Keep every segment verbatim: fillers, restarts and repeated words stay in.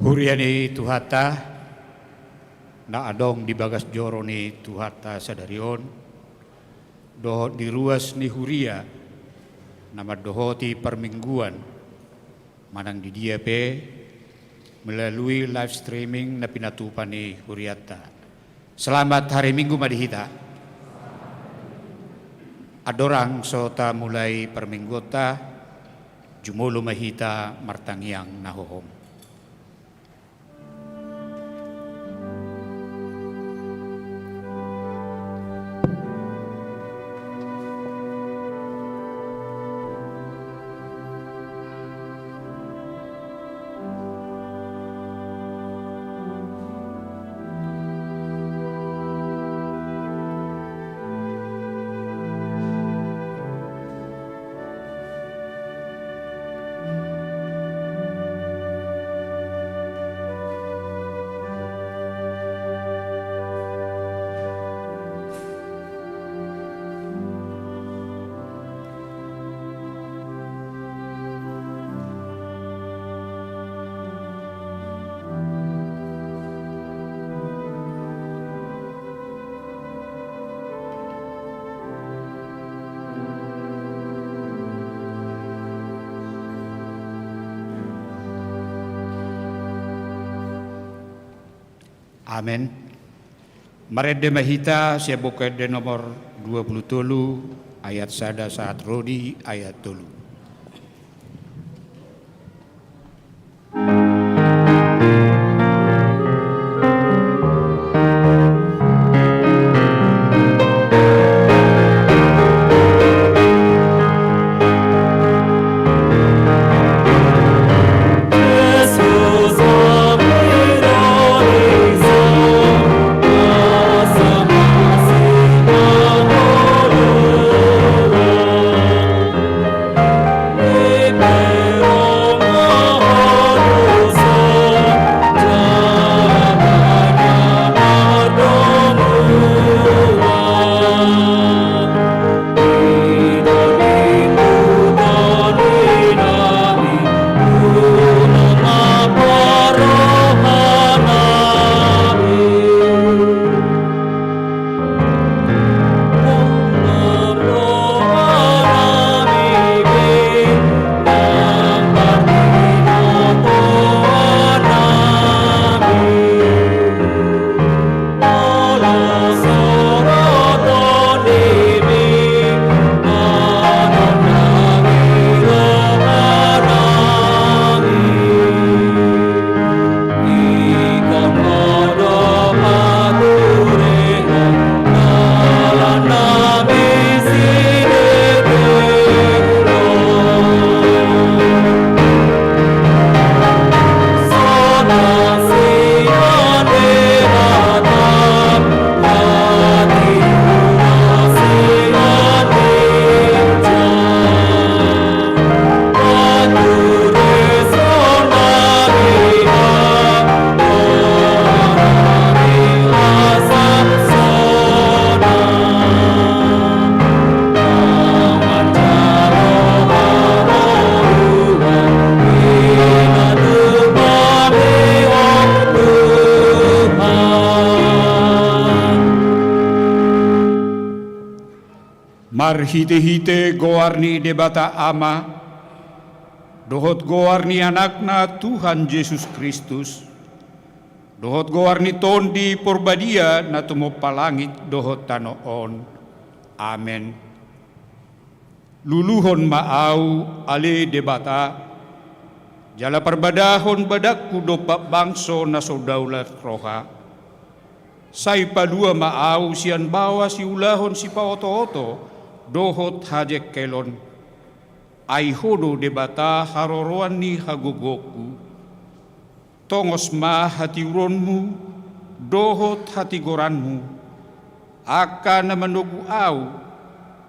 Huria ni Tuhanta, na adong di bagas joro ni Tuhanta sadari on, dohot di ruas ni huria, na mandohoti parmingguan, manang di dia pe, melalui live streaming na pinatupa ni hurianta. Selamat hari Minggu ma di hita. Andorang so tamulai parmingguonta, jumolo ma hita martangiang na hohom. Amen. Marende ma hita sian Buku Ende nomor dua pulu tolu, ayat sada sahat ro di ayat tolu. Marhitehite goar ni Debata Ama, dohot goar ni Anakna Tuhan Jesus Kristus, dohot goar ni Tondi Porbadia na tumompa langit dohot tano on. Amen. Luluhon ma ahu, ale Debata, jala parbadahon badangku dompak bangso na so daulat roha. Sai palua ma ahu sian baoa siulahon sipaotooto dohot hajengkelon. Ai Ho do Debata haroroan ni hagogoonku. Tongos ma hatiuronmu dohot hatigoranmu, angka na manogu ahu,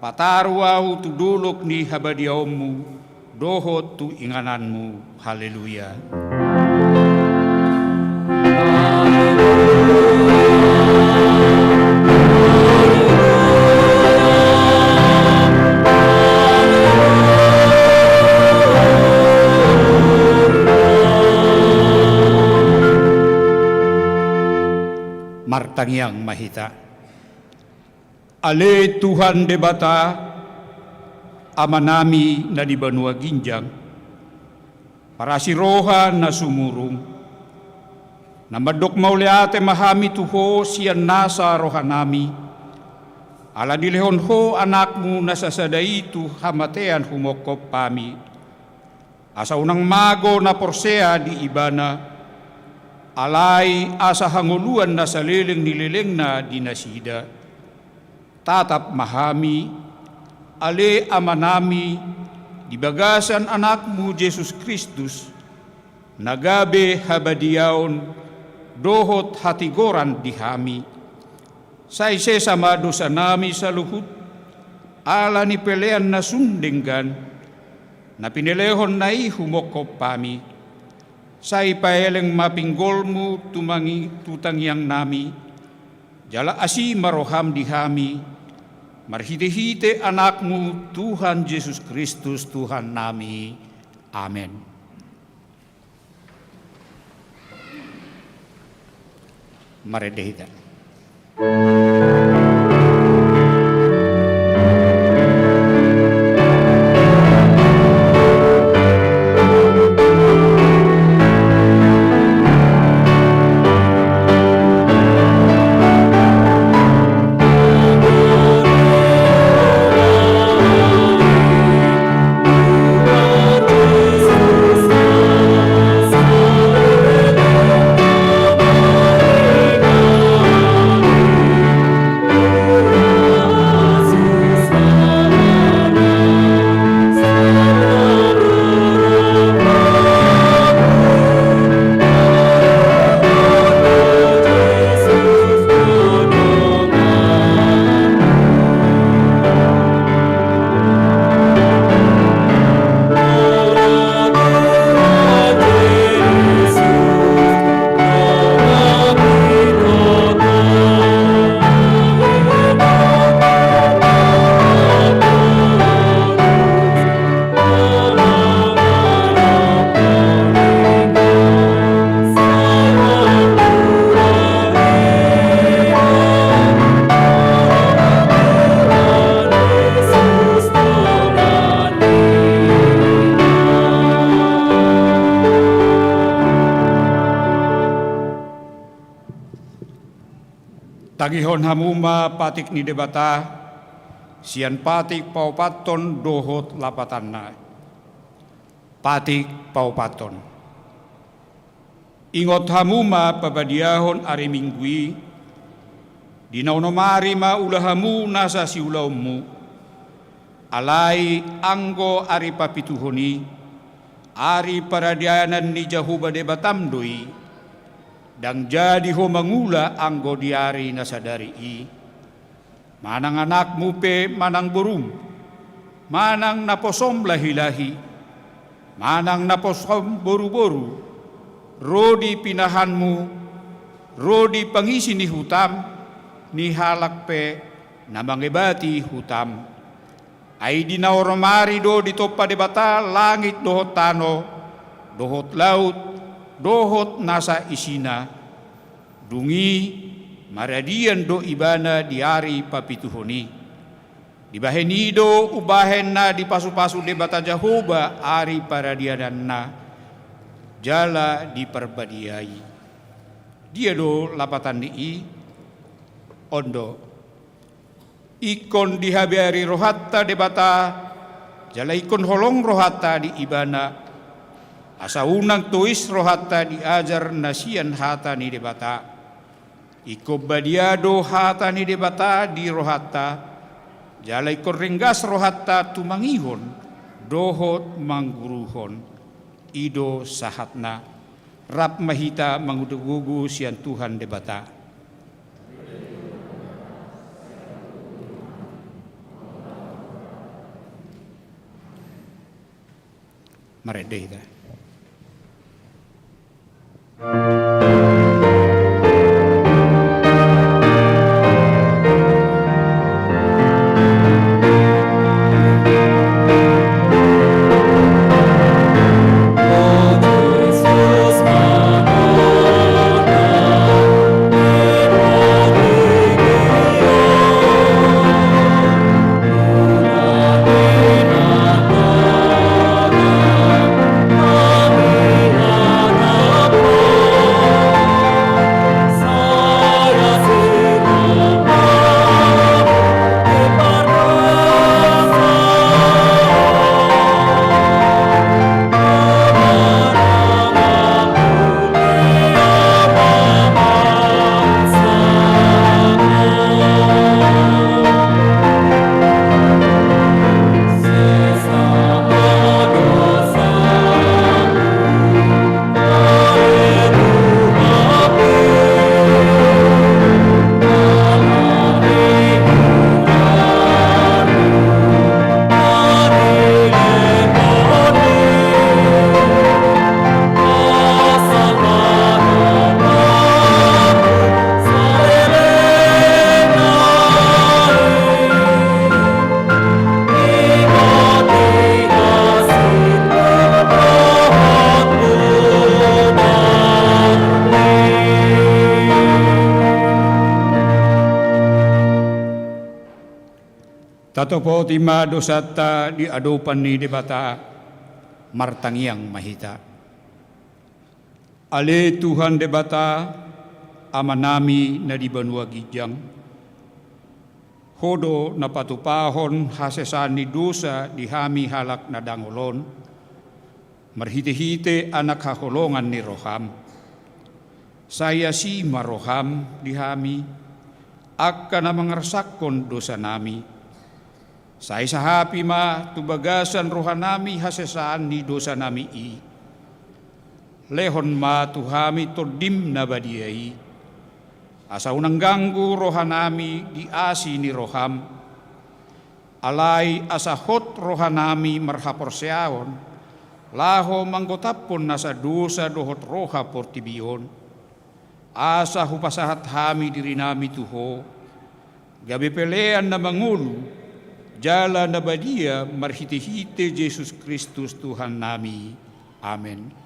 pataru ahu tu dolok ni habadiaonmu dohot tu ingananmu. Haleluya. Tangiang ma hita. Ale Tuhan Debata, Amanami na di banua ginjang, parasi roha na sumurung, na mandok mauliate ma hami tu Ho sian nasa rohanami, ala dilehon Ho Anakmu na sasada i tu hamatean humongkop hami, asa unang mago na porsea di Ibana, alai asa hangoluan na saleleng ni lelengna di nasida. Tatap ma hami, ale Amanami, di bagasan Anakmu Jesus Kristus, na gabe habadiaon dohot hatigoran di hami. Sai sesa ma dosanami saluhut, ala ni pelean na sun denggan, na pinelehonNa i humongkop hami. Sai paeleng ma pinggolMu tu mangi-, tu tangiangnami, jala asi ma rohaM di hami, marhitehite AnakMu Tuhan Jesus Kristus Tuhannami. Amen. Marende hita. Tangihon hamu ma patik ni Debata, sian patik paopathon dohot lapatanna. Patik paopathon. Ingot hamu ma pabadiahon ari Minggu i, di na onom ari ma ula hamu nasa siulaonmu. Alai anggo ari papituhon i, ari paradianan ni Jahowa Debatam do i, ndang jadi ho mangula anggo di ari na sadari i. Manang anakmu pe manang borum, manang naposom lahilahi, manang naposom boruboru, ro di pinahanmu, ro di pangisi ni hutam ni halak pe na mangebati hutam. Ai di na onom ari do ditompa Debata langit dohot tano, dohot laut, dohot nasa isina. Dung i maradian do Ibana di ari papituhon i. Dibahen i do umbahen na dipasupasu Debata Jahowa ari paradiananna, jala diparbadiai. Dia do lapatan ni i? On do. Ingkon dihabeari rohanta Debata, jala ingkon holong rohanta di Ibana, asa unang tois rohanta di ajar na sian hata ni Debata. Ingkon badia do hata ni Debata di rohanta, jala ingkon renggas rohanta tumangihon dohot mangguruhon. I do sahatna. Rap ma hita mangudugudu sian Tuhan Debata. Marende hita. Tatopoti ma dosanta di adopan ni Debata. Martangiang ma hita. Ale Tuhan Debata, Amanami na di banua ginjang, Ho do na patupahon hasesaan ni dosa di hami halak na dangol on, marhitehite Anak haholongan ni roham. Sai asi ma roham di hami, angka na mangarsakhon dosanami. Sai sahapi ma tu bagasan rohanami hasesaan ni dosanami i. Lehon ma tu hami Tondim na badia i, asa unang ganggu rohanami di asi ni roham. Alai asa hot rohanami marhaporseaon, laho manggotaphon nasa dosa dohot roha portibi on. Asa hupasahat hami dirinami tu Ho, gabe pelean na mangolu, jala na badia marhitehite Jesus Kristus Tuhannami. Amen.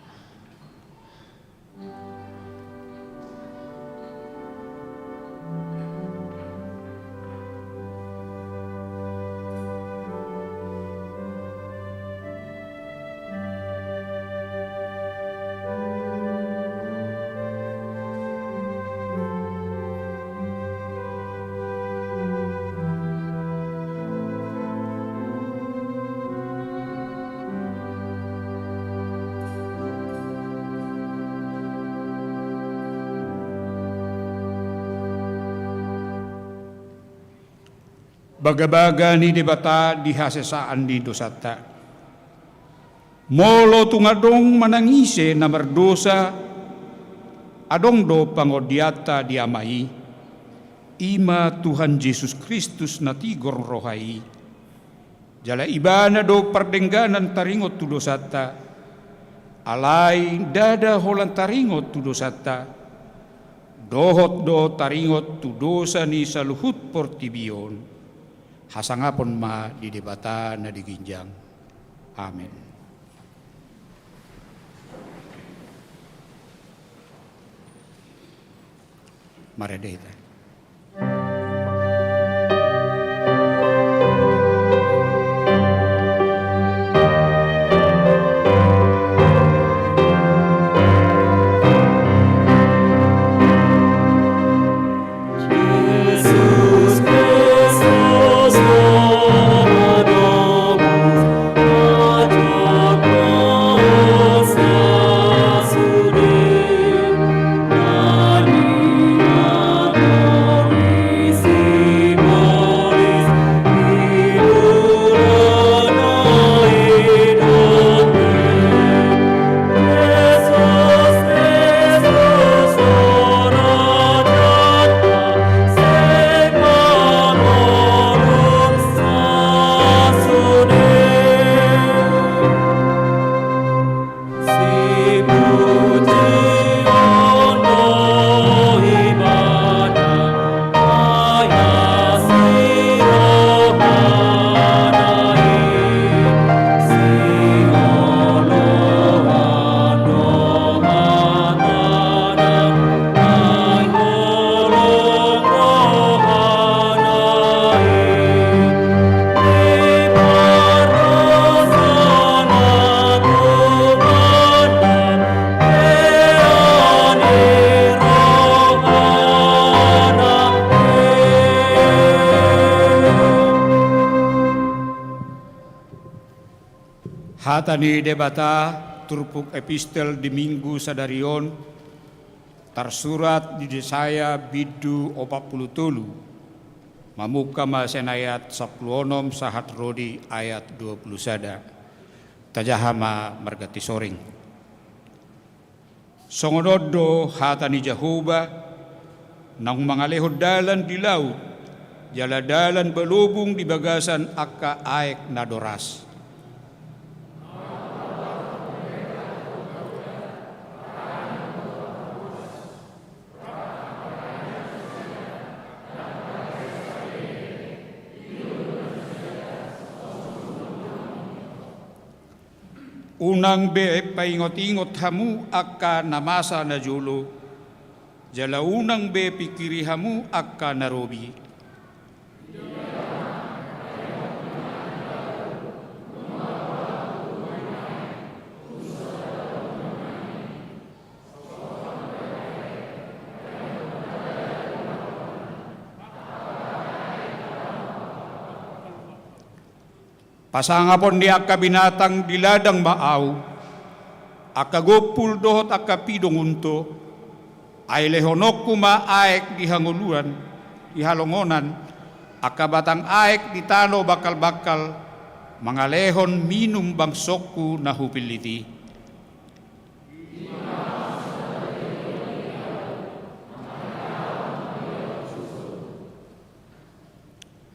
Bagabaga ni Debata di hasesaan ni dosanta. Molo tung adong manang ise na mardosa, adong do pangondianta di Ama i, i ma Tuhan Jesus Kristus na tigor roha i. Jala Ibana do pardengganan taringot tu dosanta, alai ndada holan taringot tu dosanta, dohot do taringot tu dosa ni saluhut portibi on. Hasangapon ma di Debata na di ginjang. Amen. Marende hita. Hata ni Debata, turpuk epistel di Minggu sadari on, tarsurat di Jesaya bindu opat pulu tolu, mamungka ma sian ayat sampulu onom sahat ro di ayat dua pulu sada. Tajaha ma marganti soring. Songon on do hata ni Jahowa, naung mangalehon dalan di laut, jala dalan balobung di bagasan angka aek na doras. Unang be paingot-ingot hamu angka na masa na jolo, jala unang be pingkiri hamu angka na robi. Pasangapon ni angka binatang di ladang ma ahu, angka gompul dohot angka pidong unto, ai lehononku ma aek di hangoluan, di halongonan, angka batang aek di tano bangkal-bangkal, mangalehon minum bangsongku na hupillit i.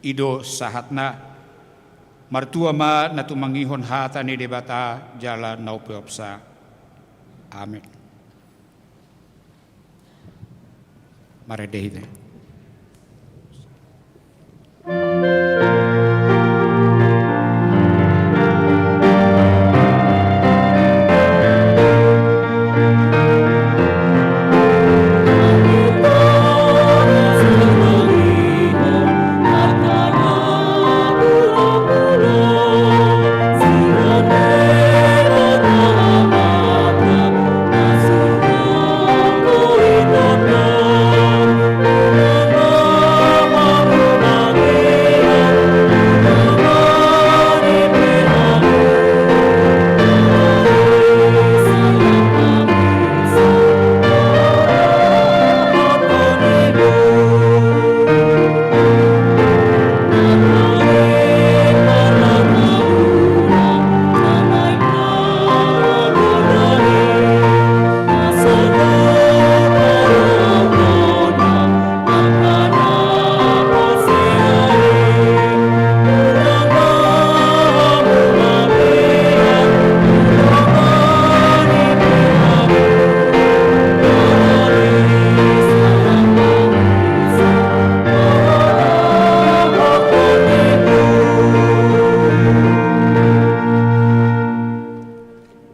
I do sahatna. Martua ma na tumangihon hata ni Debata jala na umpeopsa. Amen. Marende hita.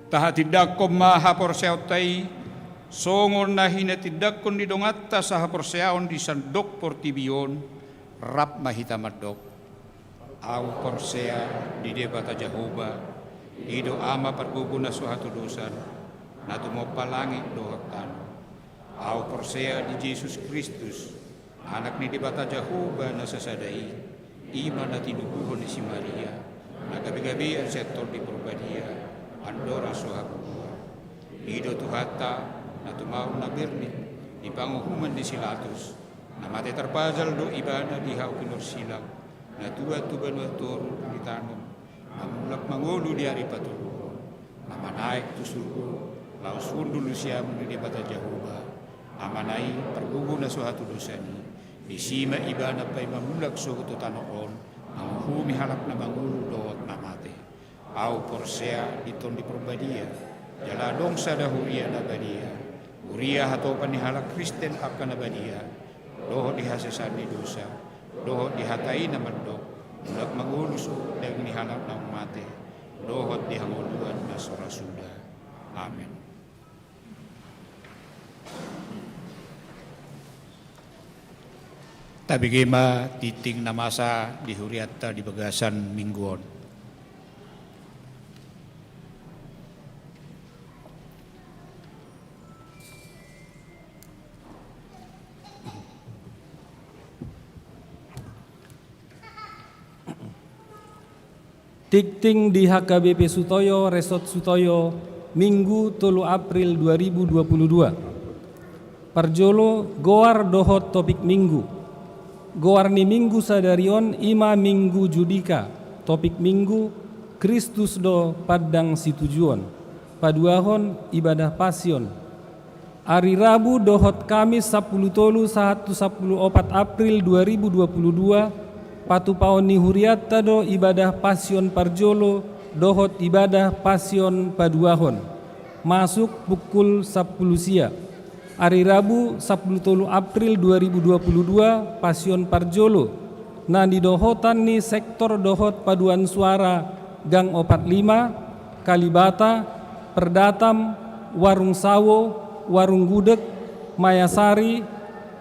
Tahatindangkon ma haporseaonta i, songon na hinatindangkon ni donganta sahaporseaon di sandok portibi on, rap ma hita mandok. Ahu porsea di Debata Jahowa, i do Ama pargogo na so hatodosan, na tumompa langit dohot tano. Ahu porsea di Jesus Kristus, Anak ni Debata Jahowa na sasada i, i ma na tinubuhon ni si Maria, na gabegabean sian Tondi Parbadia, andorang so habubuhan. I do Tuhanta, na tumaon na bernit di panguhuman ni si Latus, na mate tarpajal do Ibana di hau pinorsilang, na tuat tu banua toru di tano, na mulak mangolu di ari patoluhon, na manaek tu surgo, laos hundul di siamun ni Debata Jahowa, Amana i pargogo na so hatodosan i, disi ma Ibana paima mulak sogot tu tano on, manguhumi halak na mangolu dohot na mate. Ahu porsea di Tondi Parbadia, jala adong sada huria na badia, huria hatopan ni halak Kristen angka na badia, dohot di hasesaan ni dosa, dohot di hata i na mandok, mulak mangolu sogot daging ni halak naung mate, dohot di hangoluan na so ra suda. Amen. Tabege ma tingting na masa di hurianta di bagasan minggu on. Tingting di H K B P Sutoyo, Resort Sutoyo, Minggu tolu April dua ribu dua puluh dua. Parjolo, goar dohot topik Minggu. Goar ni Minggu sadari on i ma Minggu Judika, topik Minggu, Kristus do pandang situjuon. Paduahon, ibadah Pasion. Ari Rabu dohot Kamis sampulu tolu sahat tu sampulu opat April dua ribu dua puluh dua, patupaon ni hurianta do ibadah Pasion parjolo dohot ibadah Pasion paduahon, masuk pukul sampulu sia. Ari Rabu sampulu tolu April dua ribu dua puluh dua, Pasion parjolo, na nidohotan ni sektor dohot paduan suara, Gang opat lima, Kalibata, Perdatam, Warung Sawo, Warung Gudeg, Mayasari,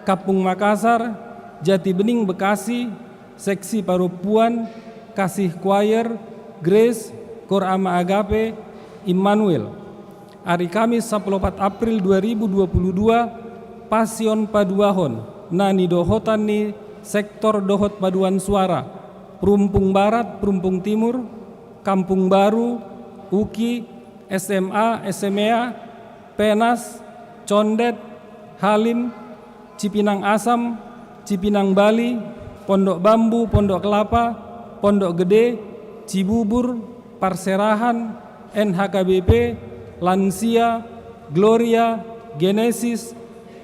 Kampung Makassar, Jatibening Bekasi, Seksi Parompuan, Kasih Choir, Grace, Kor Ama Agape, Immanuel. Ari Kamis sampulu opat April dua ribu dua puluh dua, Pasion paduahon, na nidohotan ni sektor dohot paduan suara, Perumpung Barat, Perumpung Timur, Kampung Baru, Uki, S M A, S M E A, Penas, Condet, Halim, Cipinang Asam, Cipinang Bali, Pondok Bambu, Pondok Kelapa, Pondok Gede, Cibubur, Parserahan, N H K B P, Lansia, Gloria, Genesis,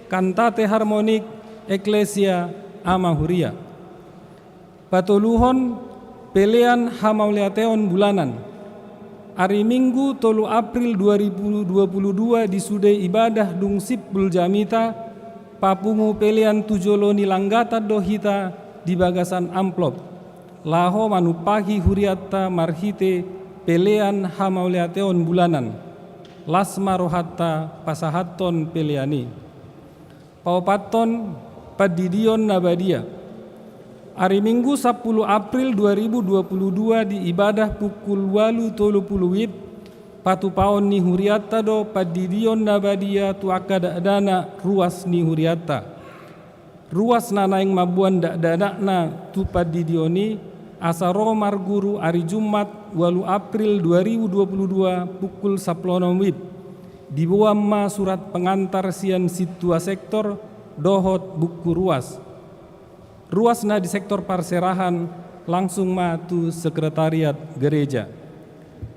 Kantate Harmonik, Eklesia, Ama Huria. Patoluhon, pelean hamauliateon bulanan. Ari Minggu tolu April dua ribu dua puluh dua di sude ibadah dung simpul jamita, papungu pelean tu jolo ni langgatan do hita di bagasan amplop, laho manumpahi hurianta marhite pelean hamauliateon bulanan. Las ma rohanta pasahathon pelean i. Paopathon, pandidion na badia. Ari Minggu sampulu April dua ribu dua puluh dua di ibadah pukul ualu tolu pulu WIB, patupaon ni hurianta do pandidion na badia tu angka dakdanak ruas ni hurianta. Ruas na naeng mamboan dakdanakna tu pandidion i, asa ro marguru ari Jumat ualu April dua ribu dua puluh dua pukul sampulu onom WIB. Diboan ma surat pengantar sian sintua sektor dohot buku ruas. Ruas na di sektor parserahan langsung ma tu sekretariat gereja.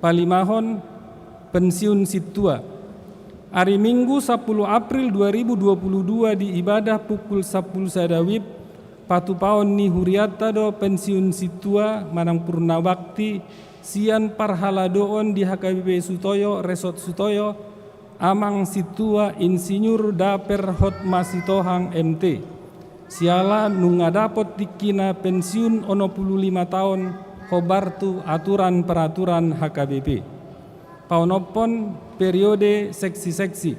Palimahon, pensiun sintua. Ari Minggu sampulu April dua ribu dua puluh dua di ibadah pukul sampulu sada WIB, patupaon ni hurianta do pensiun sintua manang purna bakti sian parhaladoon di H K B P Sutoyo, Resort Sutoyo, Amang Sintua Insinyur Daper Hotma Sitohang M T. Siala nunga dapot tingkina pensiun onom pulu lima taon hombar tu aturan peraturan H K B P. Paonomhon, periode seksi-seksi.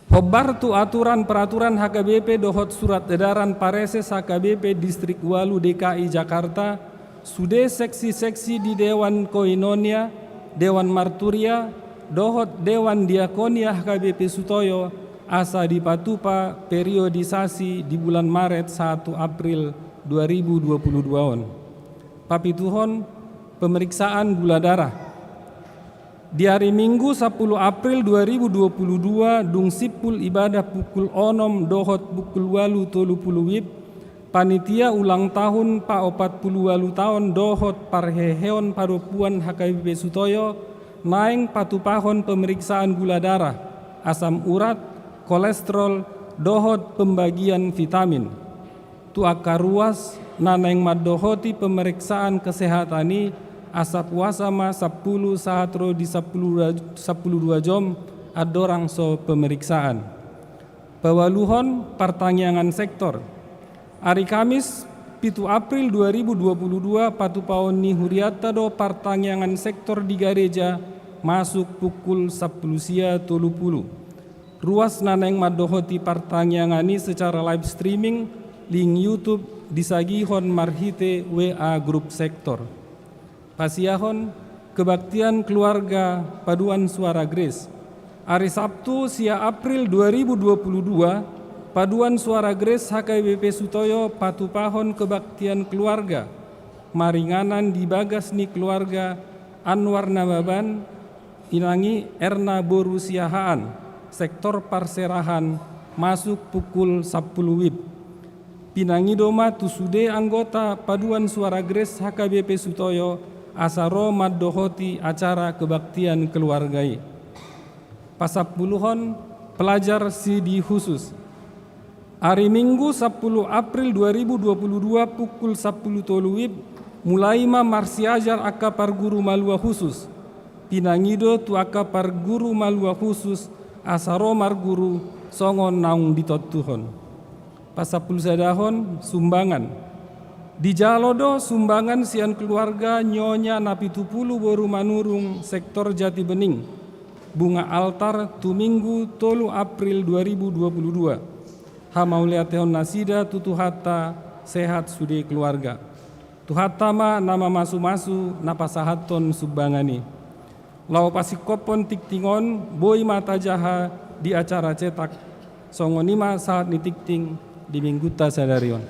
Hombar tu aturan peraturan H K B P dohot surat edaran pareses H K B P Distrik ualu D K I Jakarta, sude seksi-seksi di Dewan Koinonia, Dewan Marturia, dohot Dewan Diakonia H K B P Sutoyo, asa dipatupa periodisasi di bulan Maret satu April dua ribu dua puluh dua on. Papituhon, pemeriksaan gula darah. Di ari Minggu sampulu April dua ribu dua puluh dua, dung simpul ibadah pukul onom dohot pukul ualu tolu pulu WIB, panitia ulang tahun paopat pulu ualu taon dohot parheheon padompuan H K B P Sutoyo naeng patupahon pemeriksaan gula darah, asam urat, kolesterol, dohot pembagian vitamin. Tu angka ruas na naeng mandohoti pemeriksaan kesehatan i, asa puasa ma sampulu sahat ro di sampulu dua, sampulu dua jom andorang so pemeriksaan. Paualuhon, partangiangan sektor. Ari Kamis pitu April dua ribu dua puluh dua, patupaon ni hurianta do partangiangan sektor di gareja masuk pukul sampulu sia tolu pulu. Ruas na naeng mandohoti partangiangan i secara live streaming, link YouTube disagihon marhite W A grup sektor. Pasiahon, kebaktian keluarga paduan suara Grace. Ari Sabtu sia April dua ribu dua puluh dua, paduan suara Grace H K B P Sutoyo patupahon kebaktian keluarga maringanan di bagas ni keluarga Anwar Nababan, inang i Erna boru Siahaan, sektor parserahan, masuk pukul sampulu WIB. Pinangido ma tu sude anggota paduan suara Grace H K B P Sutoyo asa ro mandohoti acara kebaktian keluarga i. Pasampuluhon, pelajar sidi khusus. Ari Minggu sampulu April dua ribu dua puluh dua pukul sampulu tolu WIB, mulai ma marsiajar angka parguru malua khusus. Pinangido tu angka parguru malua khusus asa ro marguru songon naung ditontuhon. Pasampulu sadahon, sumbangan. Dijalo do sumbangan sian keluarga Nyonya Napitupulu boru Manurung, sektor Jatibening, bunga altar tu Minggu tolu April dua ribu dua puluh dua. Hamauliatehon nasida tu Tuhanta, sehat sude keluarga. Tuhanta ma na mamasumasu na pasahathon sumbangan i. Laho pasingkophon tingting on, boi ma tajaha di acara cetak. Songon i ma sahat ni tingting di Minggunta sadari on.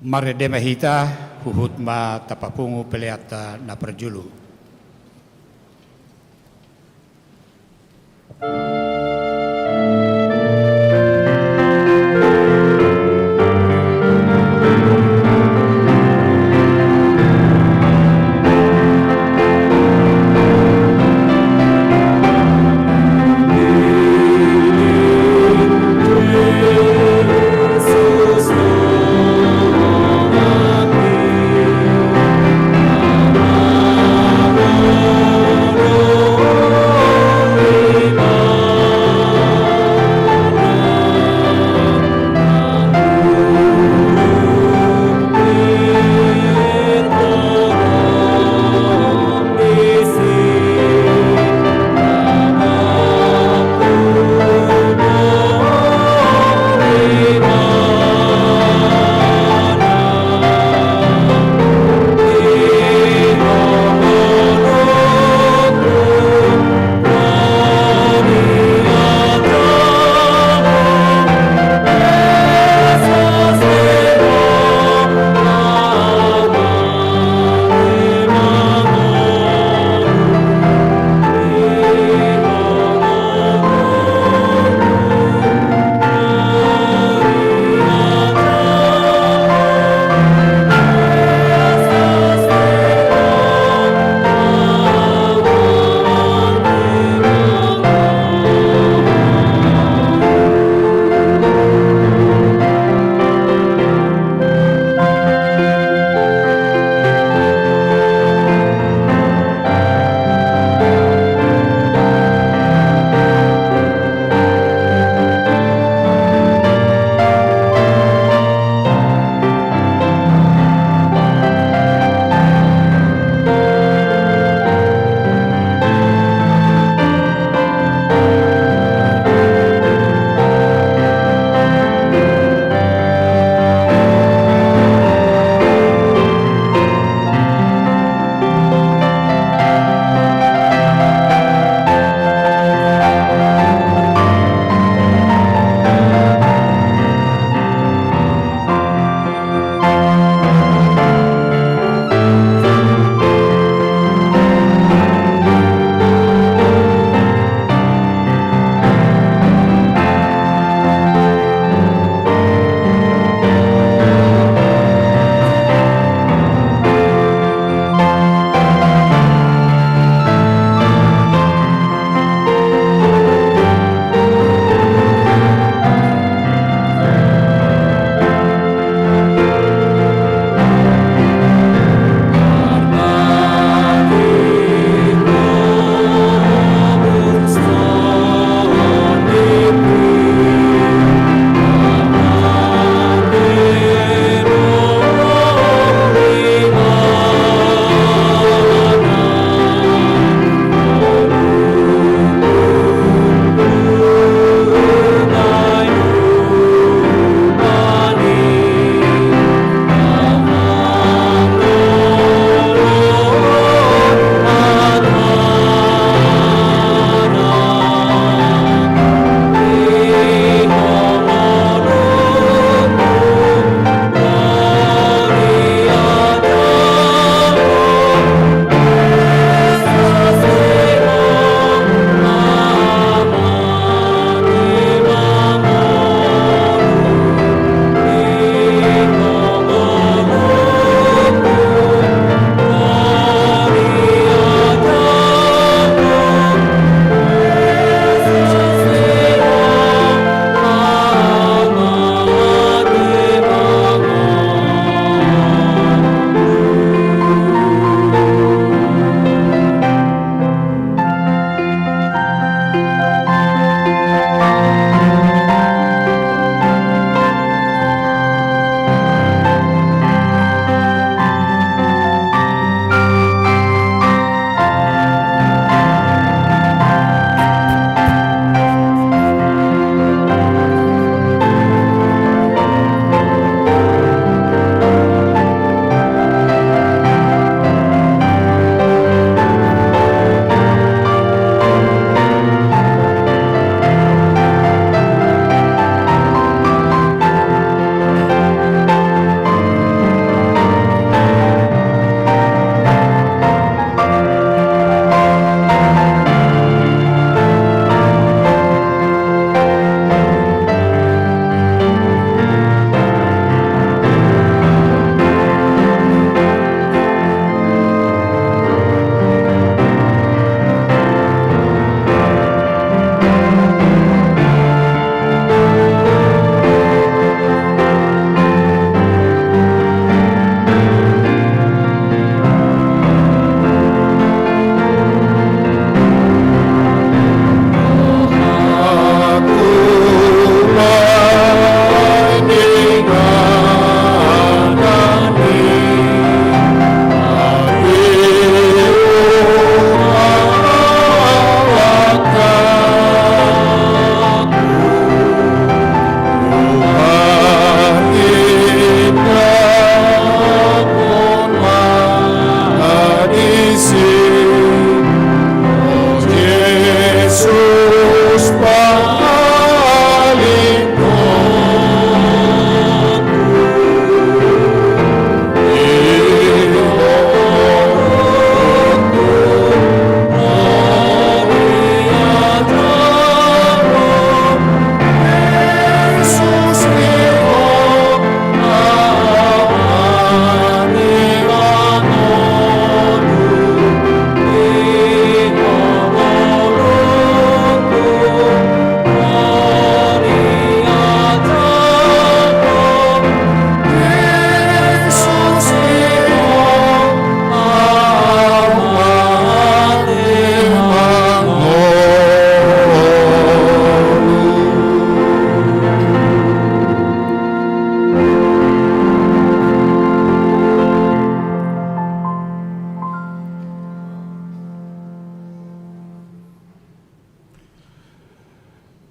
Marende ma hita, huhut ma tapapungu peleanta na parjolo.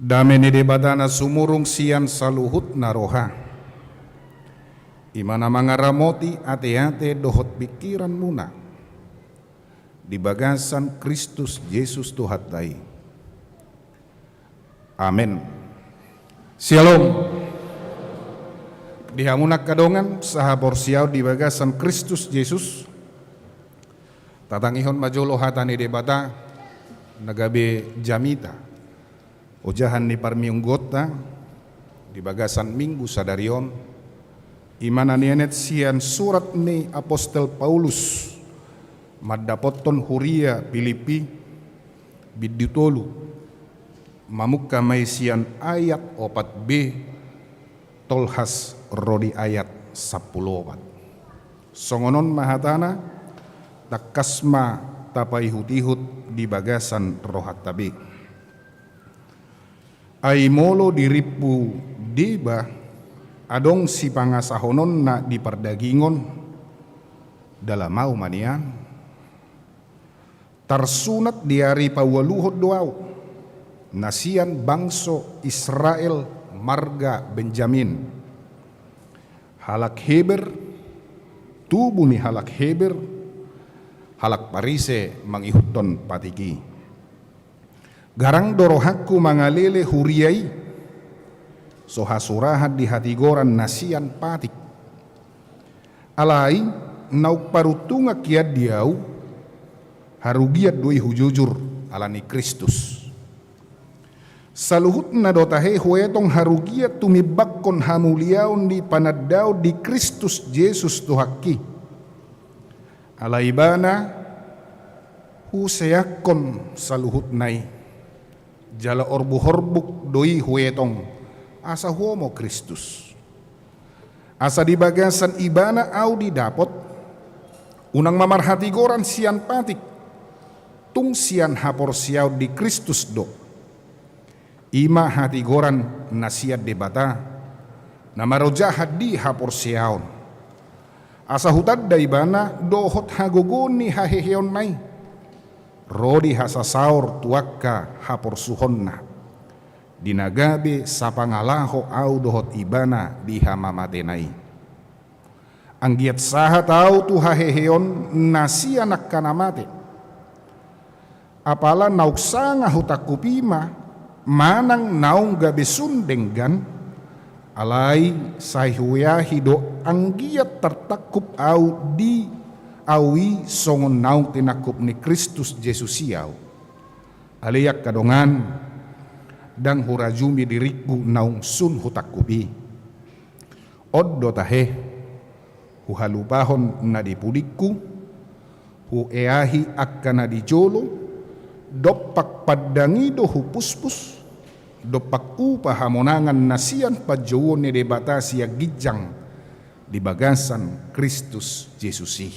Dame ni Debata na sumurung sian saluhutna roha, i ma na mangaramoti ateate dohot pingkiranmuna di bagasan Kristus Jesus Tuhanta i. Amen. Syalom. Di hamu na angka dongan sahaporseaon di bagasan Kristus Jesus, tatangihon ma jolo hata ni Debata na gabe jamita ojahan ni parmingguonta di bagasan Minggu sadari on, i ma na nienet sian surat ni apostel Paulus mandapothon huria Pilippi, bindu tolu, mamungka ma i sian ayat opat b tolhas ro di ayat sampulu opat. Songon on ma hatana, tangkas ma tapaihutihut di bagasan rohanta be. Ai molo dirimpu deba adong sipangasahononna di pardagingon, dalam ahu ma nian. Tarsunat di ari paualuhon do ahu, na sian bangso Israel marga Benjamin. Halak Heber, tubu ni halak Heber, halak Parise mangihuthon patik i. Garang do rohangku mangalele huria i, so hasurahan di hatigoran na sian patik. Alai naung paruntungan hian di ahu, harugian do i hujujur ala ni Kristus. Saluhutna do tahe huetong harugian tumimbangkon hamuliaon ni panandaon di Kristus Jesus Tuhangki. Ala Ibana huseakkon saluhutna i, jala orbuhorbuk do i huetong asa huomo Kristus. Asa di bagasan Ibana ahu didapot, unang ma marhatigoran sian patik, tung sian haporseaon di Kristus do. I ma hatigoran na sian Debata, na marojahan di haporseaon. Asa hutanda Ibana dohot hagogoon ni haheheonna i, ro di hasasaor tu angka haporsuhonna, di na gabe sapangalaho ahu dohot Ibana di hamamatena i. Anggiat sahat ahu tu haheheon na sian angka na mate. Apala naung sanga hutangkup i ma, manang naung gabe sun denggan, alai sai hueahi do anggiat tartangkup ahu di ahu i songon naung tinangkup ni Kristus Jesus i ahu. Ale angka dongan, ndang hurajumi diringku naung sun hutangkup i. On do tahe, huhalupahon na di pudingku, hueahi angka na di jolo, dompak pandang i do hupuspus, dompak upa hamonangan na sian panjouon ni Debata sian ginjang di bagasan Kristus Jesus i.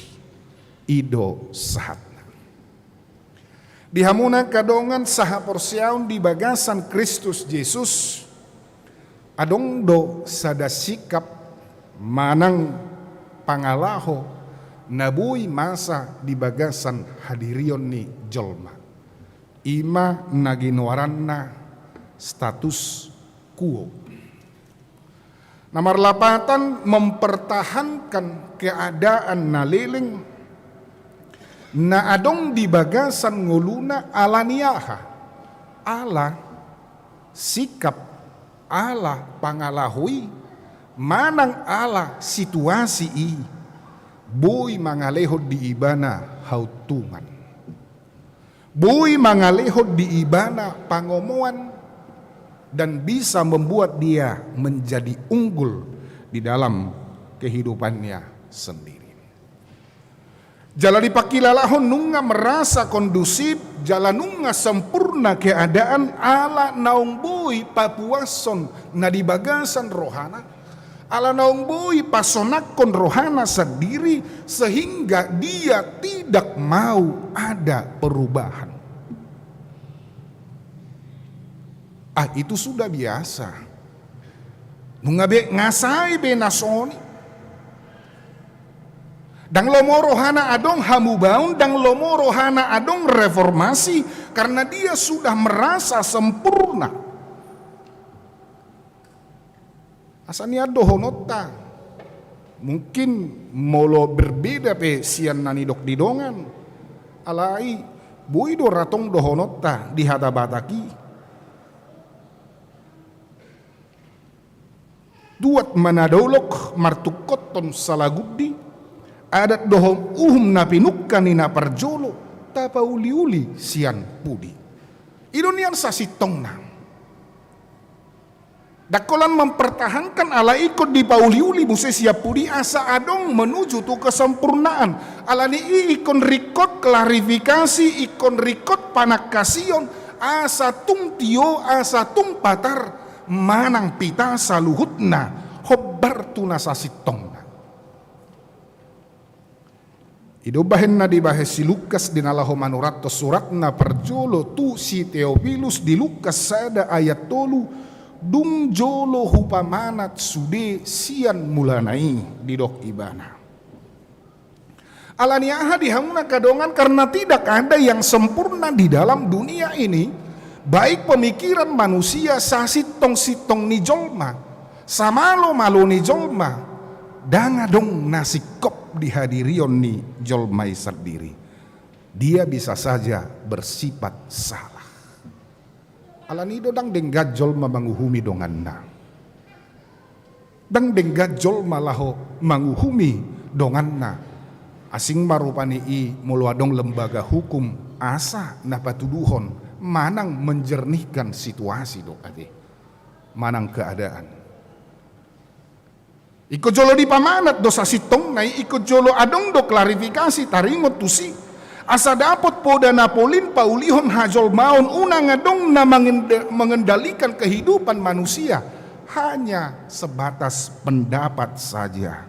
I do sahatna. Di hamu na angka dongan sahaporseaon di bagasan Kristus Jesus, adong do sada sikap manang pangalaho na boi masa di bagasan hadirion ni jolma. I ma na ginoaranna status quo. Na marlapatan mempertahankan keadaan na leleng na adong di bagasan ngoluna ala ni aha? Ala sikap, ala pangalaho i, manang ala situasi i, boi mangalehon di ibana hauntungan. Boi mangalehon di ibana pangomoan dan bisa membuat dia menjadi unggul di dalam kehidupannya sendiri. Jala dipangkilalahon nunga merasa kondusif, jala nunga sempurna keadaan ala naung boi papuashon na di bagasan rohana. Ala naung boi pasonangkon rohana sandiri, sehingga dia tidak mau ada perubahan. Ah, itu sudah biasa. Nunga be nga sae be na songon i. Ndang lomo rohana adong hamubaon, ndang lomo rohana adong reformasi, karena dia sudah merasa sempurna. Asa nian dohononta, mungkin molo berbeda pe sian na nidok ni dongan, alai boi do ra tong dohononta di hata Batak i. Tuat ma na dolok martungkothon salagundi, adat dohot uhum na pinungka ni na parjolo, tapauliuli sian pudi. I do nian sasintongna. Ndang holan mempertahankan, alai ingkon dipauliuli muse sian pudi asa adong menuju tu kesempurnaan. Alani i ingkon ringkot klarifikasi, ingkon ringkot panangkasion, asa tung tio, asa tung patar, manang pita saluhutna hombar tu na sasintongna. I do bahen na dibahen si Lukas di na laho manurathon suratna parjolo tu si Teofilus di Lukas sada ayat tolu, dung jolo hupamanat sude sian mulana i, didok ibana. Alani aha di hamu angka dongan, karena tidak ada yang sempurna di dalam dunia ini, baik pemikiran manusia, sasintong-sintong ni jolma, samalomalo ni jolma, ndang adong na singkop di hadirion ni jolma i sandiri. Dia bisa saja bersifat salah. Alani i do ndang denggan jolma manguhumi donganna. Ndang denggan jolma laho manguhumi donganna. Asing ma rupani i molo adong lembaga hukum asa na patuduhon manang menjernihkan situasi do ate, manang keadaan. Ingkon jolo dipamanat do sasintongna i, ingkon jolo adong do klarifikasi taringot tusi. Asa dapot poda na polin paulihon hajolmaon, unang adong na mengenda-, mengendalikan kehidupan manusia, hanya sebatas pendapat saja.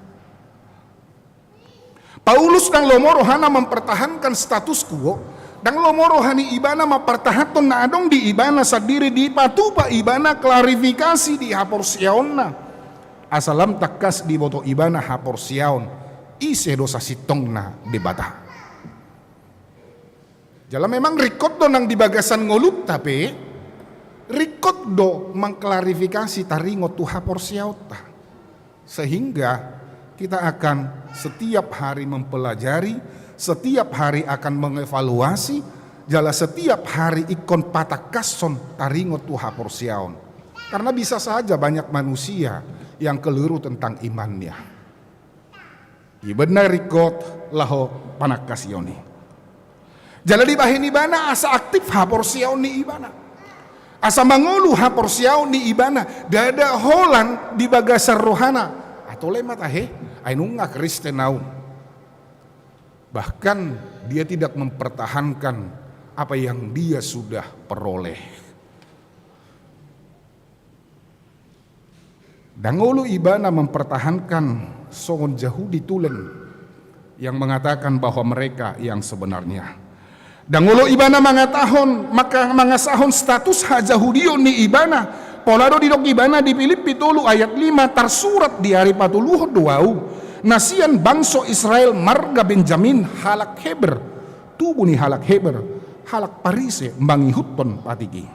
Paulus ndang lomo rohana mempertahankan status quo, ndang lomo roha ni ibana mampartahankon na adong di ibana sandiri, dipatupa ibana klarifikasi di haporseaonna. Asa lam tangkas diboto ibana haporseaon, ise do sasintongna Debata. Jala memang ringkot do nang di bagasan ngolunta pe, ringkot do mangklarifikasi taringot tu haporseaonta. Sehingga kita akan setiap hari mempelajari, setiap hari akan mengevaluasi, jala setiap hari ingkon patangkashon taringot tu haporseaon. Karena bisa saja banyak manusia yang keliru tentang imannya. Ibana ringkot laho panangkasion i. Jala dibahen ibana asa aktif haporseaon ni ibana. Asa mangolu haporseaon ni ibana. Ndada holan di bagasan rohana. Atau le ma tahe, ai nunga Kristen au. Bahkan dia tidak mempertahankan apa yang dia sudah peroleh. Ndang olo ibana mempertahankan songon Jahudi tulen yang mengatakan bahwa mereka yang sebenarnya. Ndang olo ibana mangatahon, maka mangasahon status hajahudion ni ibana. Pola do didok ibana di Pilippi tolu ayat lima, tarsurat di ari patoluhon do au, na sian bangso Israel marga Benjamin, halak Heber, tubu ni halak Heber, halak Parise mangihuthon patik i.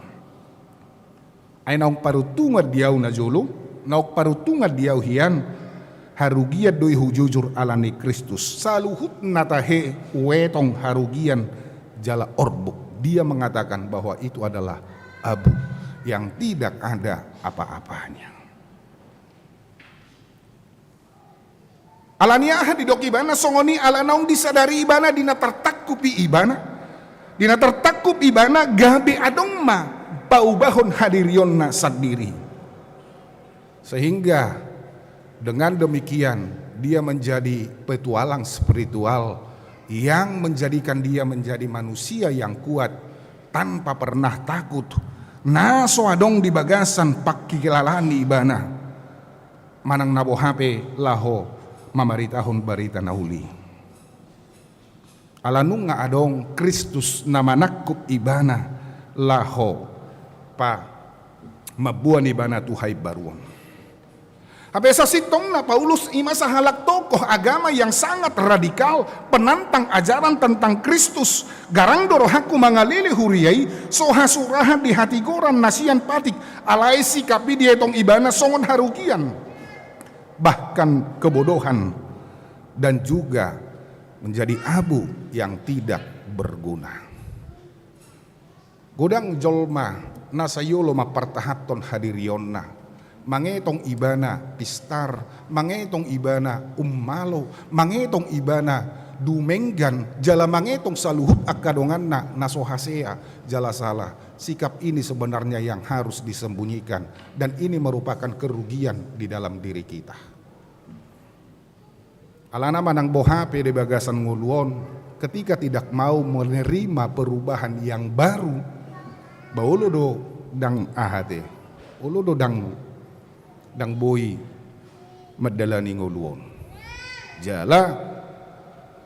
Ai naung paruntungan di au najolo, naung paruntungan di au hian, harugian do i hujujur ala ni Kristus. Saluhutna tahe huetong harugian jala orbuk. Dia mengatakan bahwa itu adalah abu yang tidak ada apa-apanya. Ala ni aha didok ibana songon i? Ala naung disadari ibana di na tartangkup i ibana. Di na tartangkup ibana gabe adong ma paubahon hadirionna sandiri. Sehingga dengan demikian dia menjadi petualang spiritual yang menjadikan dia menjadi manusia yang kuat tanpa pernah takut. Na so adong di bagasan pangkilalaan ni ibana. Manang na boha pe laho mamaritahon barita na uli. Ala nunga adong Kristus na manangkup ibana laho pa mamboan ibana tu haimbaruon. Hape sasintongna Paulus i ma sahalak tokoh agama yang sangat radikal, penantang ajaran tentang Kristus. Garang do rohangku mangalele huria i, so hasurahan di hatigoran na sian patik, alai sikap i dietong ibana songon harugian. bahkan kebodohan, dan juga menjadi abu yang tidak berguna. Godang jolma na sai olo mampartahanhon hadirionna, mangetong ibana pistar, mangetong ibana ummalo, mangetong ibana dumenggan, jala mangetong saluhut angka donganna na so hasea jala sala. Sikap ini sebenarnya yang harus disembunyikan, dan ini merupakan kerugian di dalam diri kita. Alana manang boha pe di bagasan ngolu on, ketika tidak mau menerima perubahan yang baru, ba olo do ndang aha te, olo do ndang, ndang boi mandalani ngolu on. Jala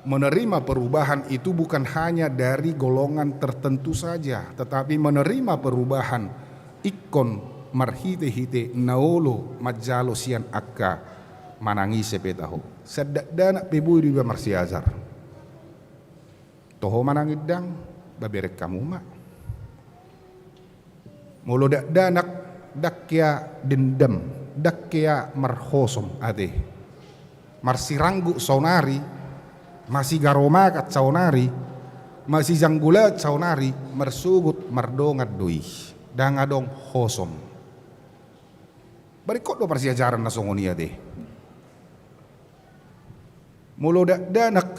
menerima perubahan itu bukan hanya dari golongan tertentu saja, tetapi menerima perubahan ingkon marhite-hite na olo manjalo sian angka manang ise pe taho. Sian dakdanak pe boi do iba marsiajar. Toho manang indang, ba bereng hamu ma. Molo dakdanak, ndang hea dendam, ndang hea marhosom ate. Marsiranggu saonari, masigaromakat saonari, masijanggulat saonari, marsogot mardongan do i. Ndang adong hosom. Ba ringkot do parsiajaran na songon i ate. Molo dakdanak,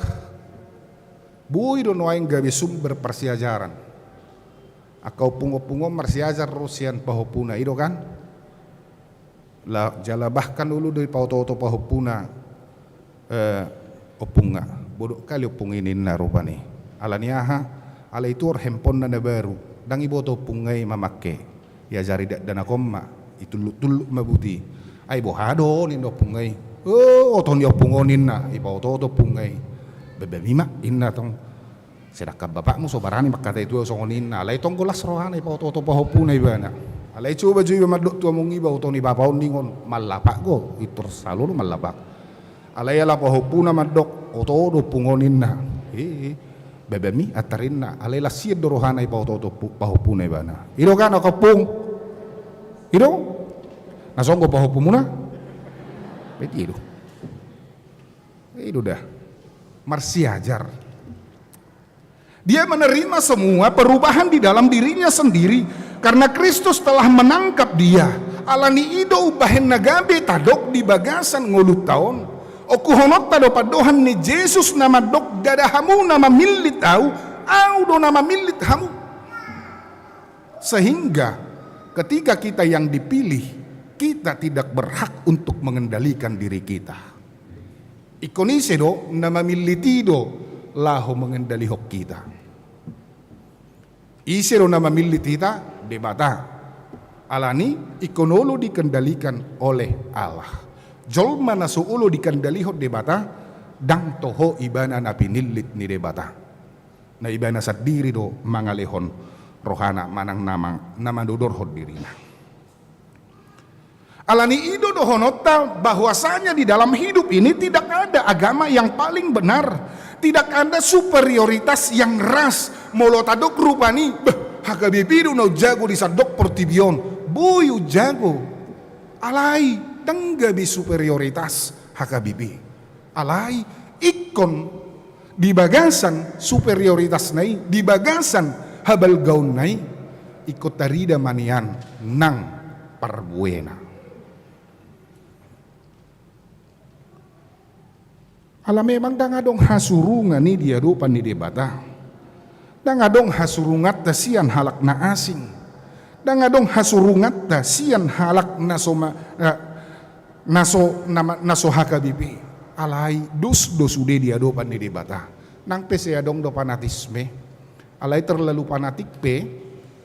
boi do nuaeng gabe sumber parsiajaran. Angka ompung-ompung on marsiajar ro sian pahompuna, i do kan? La, jala bahkan olo do dipaoto-oto pahompuna, eh, ompungna, bodok hali ompung i ninna rupani. Alani aha? Alai tuor handphonena na baru, ndang diboto ompungna i mamangke. Diajari dakdanak on ma, ditulluk-tulluk ma buti. Ai boha do ninna ompungna i. O, oto ni ompung on ninna, dipaoto-oto ompungna i. Bebemi ma ninna tong. Sedangkan bapakmu so barani mangkatai tu ahu songon i ninna. Alai tong golas rohana dipaoto-oto pahompuna ibana. Alai coba jo iba mandok tu among i ba oto ni bapa on ninna on, mallapak do, pintor salo do mallapak. Alai ala pahompuna mandok, oto do ompung on ninna. Hehe. Bebemi antar ninna, alai las sian do rohana dipaoto-oto pu-, pahompuna ibana. I do kan angka ompung? I do? Na songon pahompumuna? Berarti i do. I do da. Marsiajar. Dia menerima semua perubahan di dalam dirinya sendiri karena Kristus telah menangkap dia. Alani i do umbahen na gabe tadok di bagasan ngolunta on, ongkuhononta do pandohan ni Jesus na mandok, ndada hamu na mamillit ahu, ahu do na mamillit hamu. Sehingga ketika kita yang dipilih, kita tidak berhak untuk mengendalikan diri kita. Ingkon ise do na mamillit i do laho mengendalihon hita? Ise do na mamillit hita? Debata. Alani ingkon olo dikendalikan oleh Allah. Jolma na so olo dikendalihon Debata, ndang toho ibana na pinillit ni Debata. Na ibana sandiri do mangalehon rohana manang na mang-, na manodorhon dirina. Alani i do dohononta bahwasanya di dalam hidup ini tidak ada agama yang paling benar, tidak ada superioritas yang ras. Molo tadok rupani, beh, H K B P do na umjago di sandok portibi on, boi umjago. Alai ndang gabe superioritas H K B P. Alai ingkon di bagasan superioritasna i, di bagasan habalgaonna i, ingkon tarida ma nian nang parbuena. Ala memang ndang adong hasurungan i di adopan ni Debata. Ndang adong hasurunganta sian halak na asing. Ndang adong hasurunganta sian halak na so ma-, eh, na so, na ma-, na so H K B P. Alai dos do sude di adopan ni Debata. Nang pe sai adong do fanatisme. Alai terlalu fanatik pe,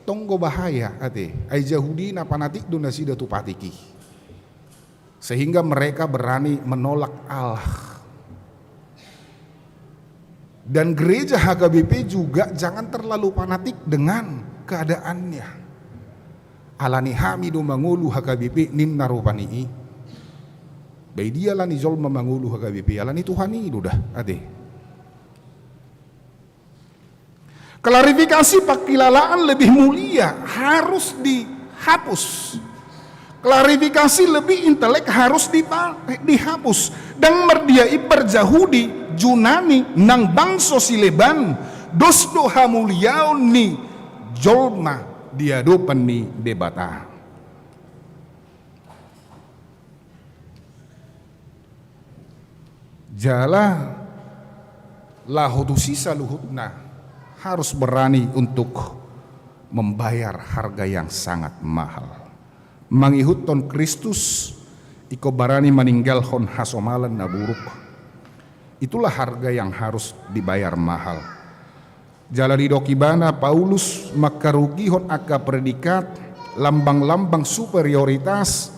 tong do bahaya ate. Ai Jahudi na fanatik do nasida tu patik i. Sehingga mereka berani menolak Allah. Dan gereja H K B P juga jangan terlalu fanatik dengan keadaannya. Alani hami do mangolu H K B P ninna rupani i. Ba i dia alani jolma mangolu H K B P, alani Tuhan i do da, ate. Klarifikasi pangkilalaan lebih mulia harus dihapus. Klarifikasi lebih intelek harus dipa-, dihapus. Ndang mardia i parjahudi, Junani, nang bangso sileban, dos do hamuliaon ni jolma di adopan ni Debata. Jala laho tusi saluhutna harus berani untuk membayar harga yang sangat mahal. Mangihuthon Kristus, ingkon barani maninggalhon hasomalan na buruk. Itulah harga yang harus dibayar mahal. Jala didok ibana, Paulus mangkarugihon angka predikat, lambang-lambang superioritas,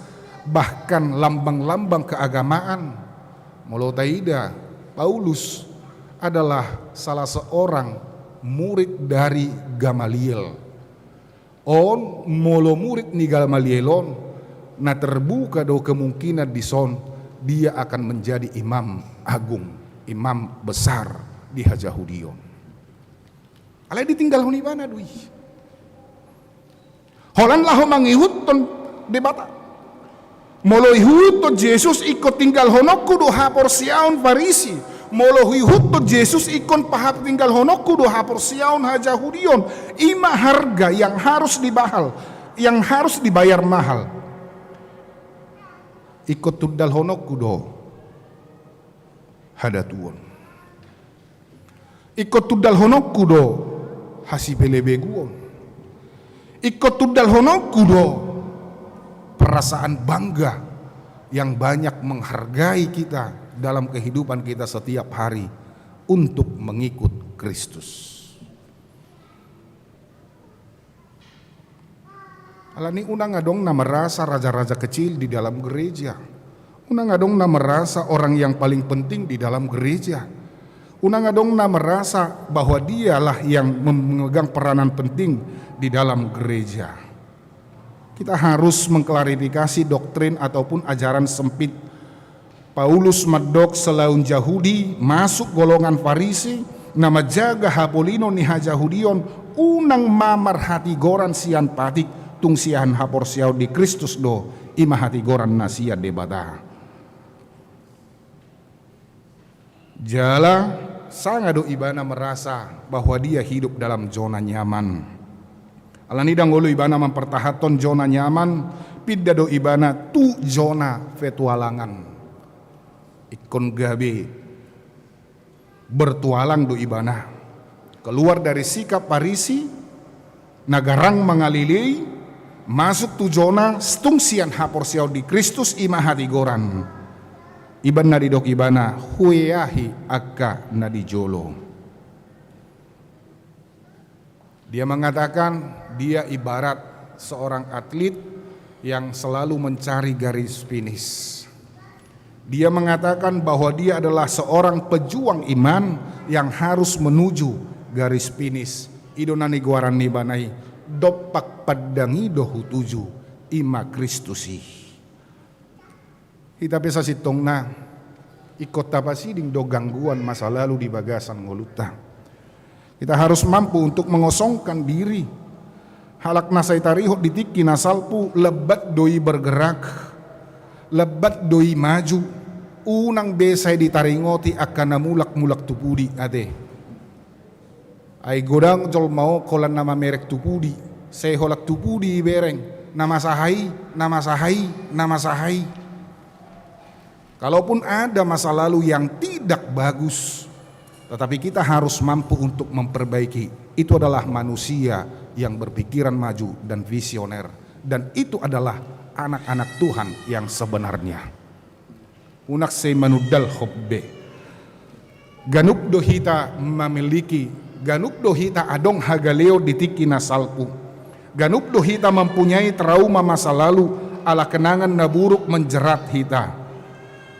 bahkan lambang-lambang keagamaan. Molo taida, Paulus adalah salah seorang murid dari Gamaliel. On, molo murid ni Gamaliel on, na terbuka do kemungkinan dison dia akan menjadi imam agung, imam besar di hajahudion. Alai ditinggalhon ibana do i. Holan laho mangihuthon Debata. Molo ihuthon Jesus, ingkon tinggalhononku do haporseaon Farisi. Molo ihuthon Jesus, ingkon paha-, tinggalhononku do haporseaon hajahudion. I ma harga yang harus dibahal, yang harus dibayar mahal. Ingkon tundalhononku do hadatuon. Ingkon tundalhononku do hasipelebeguon. Ingkon tundalhononku do perasaan bangga yang banyak menghargai kita dalam kehidupan kita setiap hari untuk mengikut Kristus. Alani unang adong na merasa raja-raja kecil di dalam gereja. Unang adong na merasa orang yang paling penting di dalam gereja. Unang adong na merasa bahwa dialah yang mem-, memegang peranan penting di dalam gereja. Kita harus mengklarifikasi doktrin ataupun ajaran sempit Paulus mandok selaun Jahudi masuk golongan Farisi, na manjaga hapolinon ni hajahudion, unang ma marhatigoran sian patik, tung sian haporseaon di Kristus do, i ma hatigoran na sian Debata. Jala sanga do ibana merasa bahwa dia hidup dalam zona nyaman. Alani ndang olo ibana mampertahanhon zona nyaman, pinda do ibana tu zona petualangan. Ingkon gabe bertualang do ibana. Keluar dari sikap Farisi, na garang mangalelei, masuk tu zona stung sian haporseaon di Kristus, i ma hatigoran. Iban na didok ibana, hueahi angka na di jolo. Dia mengatakan dia ibarat seorang atlet yang selalu mencari garis finish. Dia mengatakan bahwa dia adalah seorang pejuang iman yang harus menuju garis finish. I do na nigoaran ni ibana i, dompak pandang i do hutuju, i ma Kristus i. Hita pe sasintongna, ingkon tapasiding do gangguan masa lalu di bagasan ngolunta. Kita harus mampu untuk mengosongkan diri. Halak na sai tarihot di tingki na salpu, lambat do i bergerak, lambat do i maju, unang be sai ditaringoti angka na mulak-mulak tu pudi, ate. Ai godang jolma on holan na mamereng tu pudi, sai holan tu pudi ibereng, na masa aha i, na masa aha i, na masa aha i. Kalaupun ada masa lalu yang tidak bagus, tetapi kita harus mampu untuk memperbaiki. Itu adalah manusia yang berpikiran maju dan visioner. Dan itu adalah anak-anak Tuhan yang sebenarnya. Unang sai manundalhon be. Ganup do hita memiliki, ganup do hita adong hagaleon di tingki na salpu. Ganup do hita mempunyai trauma masa lalu ala kenangan na buruk menjerat hita.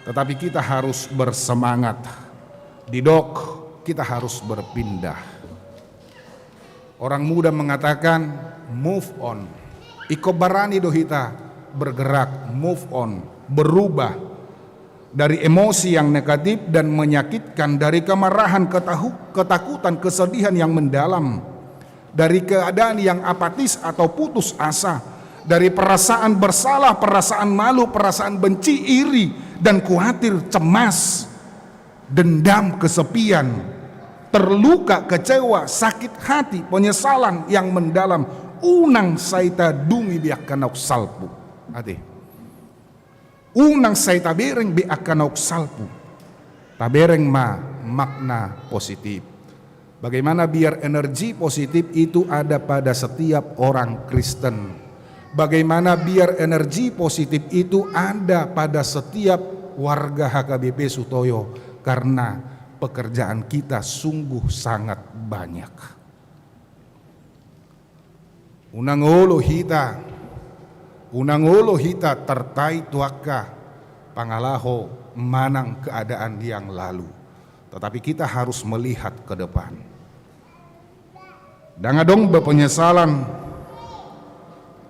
Tetapi kita harus bersemangat. Didok, kita harus berpindah. Orang muda mengatakan, move on. Ingkon barani do hita bergerak, move on, berubah dari emosi yang negatif dan menyakitkan, dari kemarahan, ketahu-, ketakutan, kesedihan yang mendalam, dari keadaan yang apatis atau putus asa, Dari perasaan bersalah, perasaan malu, perasaan benci, iri, dan kuatir, cemas, dendam, kesepian, terluka, kecewa, sakit hati, penyesalan yang mendalam, unang sai tadungi be angka naung salpu. Ate. Unang sai tabereng be angka naung salpu. Tabereng ma makna positif. Bagaimana biar energi positif itu ada pada setiap orang Kristen? Bagaimana biar energi positif itu ada pada setiap warga H K B P Sutoyo? Karena pekerjaan kita sungguh sangat banyak. Unang olo hita, unang olo hita tartait tu angka pangalaho manang keadaan yang lalu. Tetapi kita harus melihat ke depan. Ndang adong be penyesalan,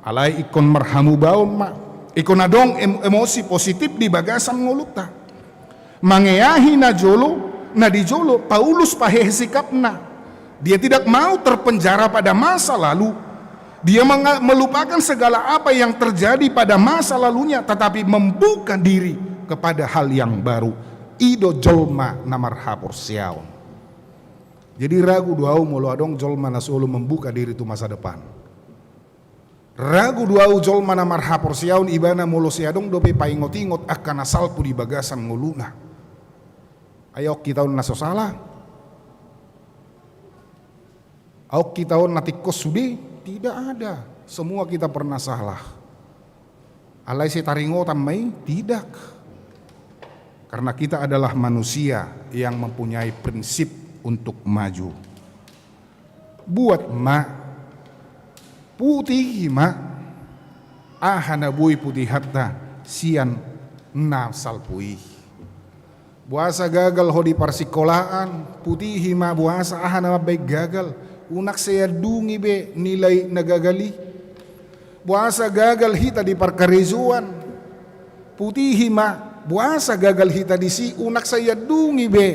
alai ingkon marhamubaon ma, ingkon adong em-, emosi positif di bagasan ngolunta. Mangeahi na jolo, na di jolo, Paulus pahehe sikapna. Dia tidak mau terpenjara pada masa lalu. Dia menga-, melupakan segala apa yang terjadi pada masa lalunya, tetapi membuka diri kepada hal yang baru. I do jolma na marhaporseaon. Jadi ragu do au molo adong jolma na solu membuka diri tu masa depan. Ragu do au jolma na marhaporseaon ibana molo sai adong dope paingot-ingot angka na salpu di bagasan ngoluna. Ai ahu hita on na so sala. Ahu hita on na tingkos sude, tidak ada. Semua kita pernah salah. Alai sai taringotan ma i? Tidak. Karena kita adalah manusia yang mempunyai prinsip untuk maju. Buat ma, putihi ma, aha na boi putihanta sian na salpu i. Boasa gagal ho di parsikolaan, putihi ma boasa aha na mambaen gagal, unang sai adungi be nilai na gagal i. Boasa gagal hita di parkarejoan, putihi ma boasa gagal hita disi, unang sai adungi be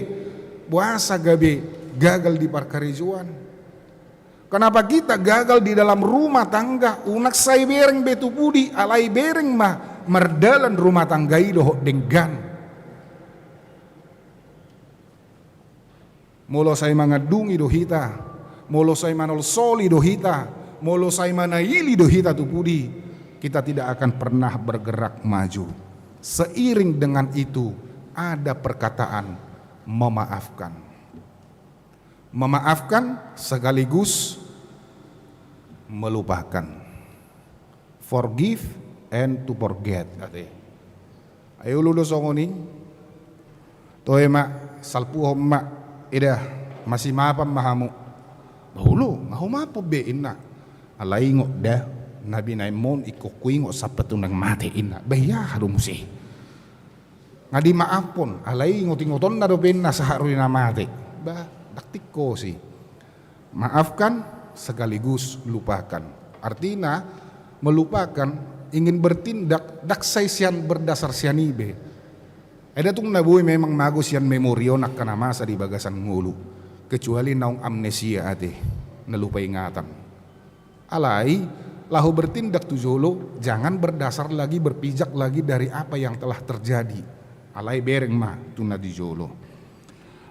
boasa gabe gagal di parkarejoan. Kenapa kita gagal di dalam rumah tangga? Unang sai bereng be tu pudi, alai bereng ma mardalan rumah tangga i dohot denggan. Molo sai mangandungi do hita, molo sai manolsoli do hita, molo sai manaili do hita tu pudi, kita tidak akan pernah bergerak maju. Seiring dengan itu, ada perkataan memaafkan. Memaafkan sekaligus melupakan. Forgive and to forget, ate. Ai olo do songon i? Toe ma, salpuhon ma, eda, masimaafan ma hamu. Bah olo, nga humaafhon be, inna. Alai ingot da, na binaenmon ingkon huingot sampe tu naeng mate, inna. Bah i aha do muse? Nga dimaafhon, alai ingot-ingotonna dope inna sahat ro di na mate. Bah, ndang tingkos i. Maafkan sekaligus lupakan. Artina, melupakan, ingin bertindak, ndang sai sian, berdasar sian i be. Ai nda tung na boi memang mago sian memori on angka na masa di bagasan ngolu. Kecuali naung amnesia ate, na lupa ingatan. Alai, laho bertindak tu jolo, jangan berdasar lagi, berpijak lagi dari apa yang telah terjadi. Alai bereng ma tu na di jolo.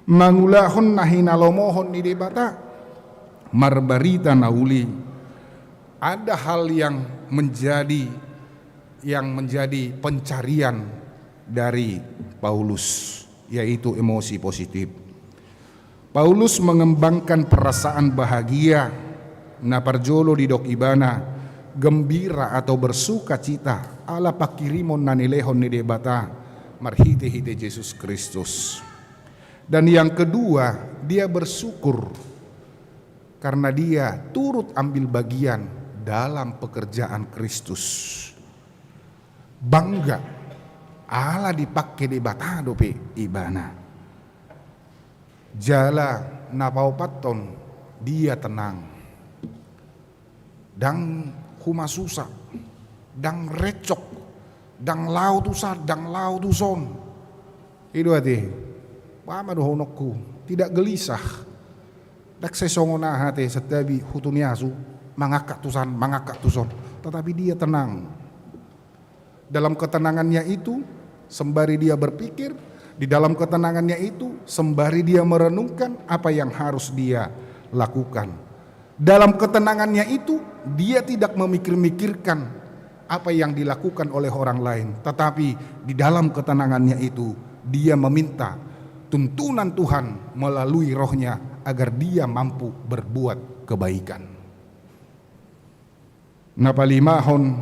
Mangulahon na hinalomohon ni Debata, marbarita na uli. Ada hal yang menjadi, yang menjadi pencarian dari Paulus, yaitu emosi positif. Paulus mengembangkan perasaan bahagia, na parjolo didok ibana, gembira atau bersukacita, ala pangkirimon na nilehon ni Debata, marhite-hite Jesus Kristus. Dan yang kedua, dia bersyukur karena dia turut ambil bagian dalam pekerjaan Kristus. Bangga, ala dipangke Debata dope ibana. Jala na paopathon, dia tenang. Ndang humasusa, ndang rencok, ndang laho tu san, ndang laho tu son. I do ate, boha ma dohononku, tidak gelisah. Ndang sai songon aha ate, santabi hutu ni asu, mangangkat tu san, mangangkat tu son. Tetapi dia tenang. Dalam ketenangannya itu, sembari dia berpikir, di dalam ketenangannya itu, sembari dia merenungkan apa yang harus dia lakukan. Dalam ketenangannya itu, dia tidak memikir-mikirkan apa yang dilakukan oleh orang lain, tetapi di dalam ketenangannya itu, dia meminta tuntunan Tuhan melalui Roh-Nya agar dia mampu berbuat kebaikan. Na palimahon,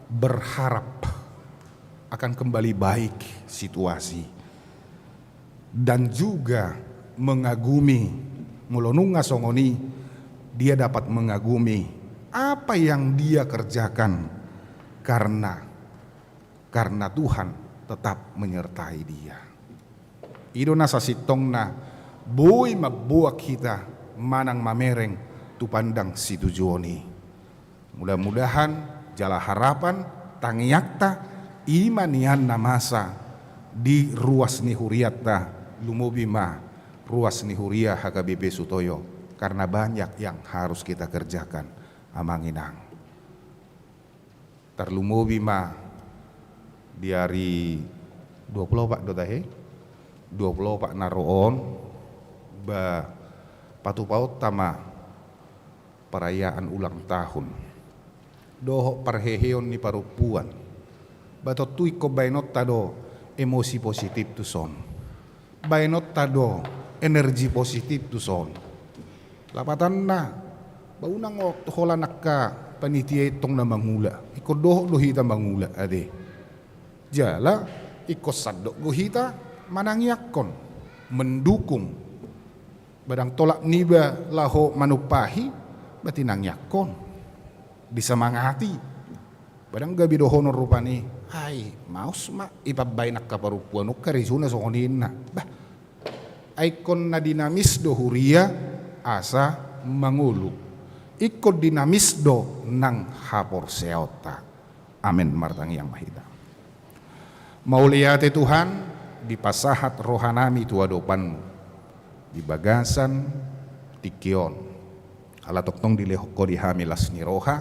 berharap akan kembali baik situasi, dan juga mengagumi, molo nunga songon i, dia dapat mengagumi apa yang dia kerjakan karena, karena Tuhan tetap menyertai dia. I do na sasintongna boi mamboan hita manang mamereng tu pandang situjuon i. Mudah-mudahan jala harapan tangiangta i ma nian na masa di ruas ni hurianta, lumobi ma ruas ni huria H K B P Sutoyo, karena banyak yang harus kita kerjakan, Amang Inang. Tarlumobi ma di ari dua pulu opat do tahe, dua pulu opat na ro on, ba patupaonta ma perayaan ulang tahun dohot parheheon ni parompuan. Ba tontu ingkon baenonta do emosi positif tuson. Baenonta do energi positif tuson. Lapatanna, ba unang holan angka panitia i tong na mangula, ingkon dohot do hita mangula ate. Jala ingkon sandok do hita manangiangkon, mendukung. Ba ndang tolap niba laho manumpahi, ba tinangiangkon, disemangati. Ba ndang gabe dohonon rupani, ai maus ma i pambaen angka parompuan on, karisuna songon i ninna. Bah, ai ingkon na dinamis do huria asa mangolu. Ingkon dinamis do nang haporseaonta. Amen. Martangiang ma hita. Mauliate Tuhan, dipasahat rohanami tu adopanMu di bagasan tingki on. Ala tongtong dilehon Ho di hami las ni roha,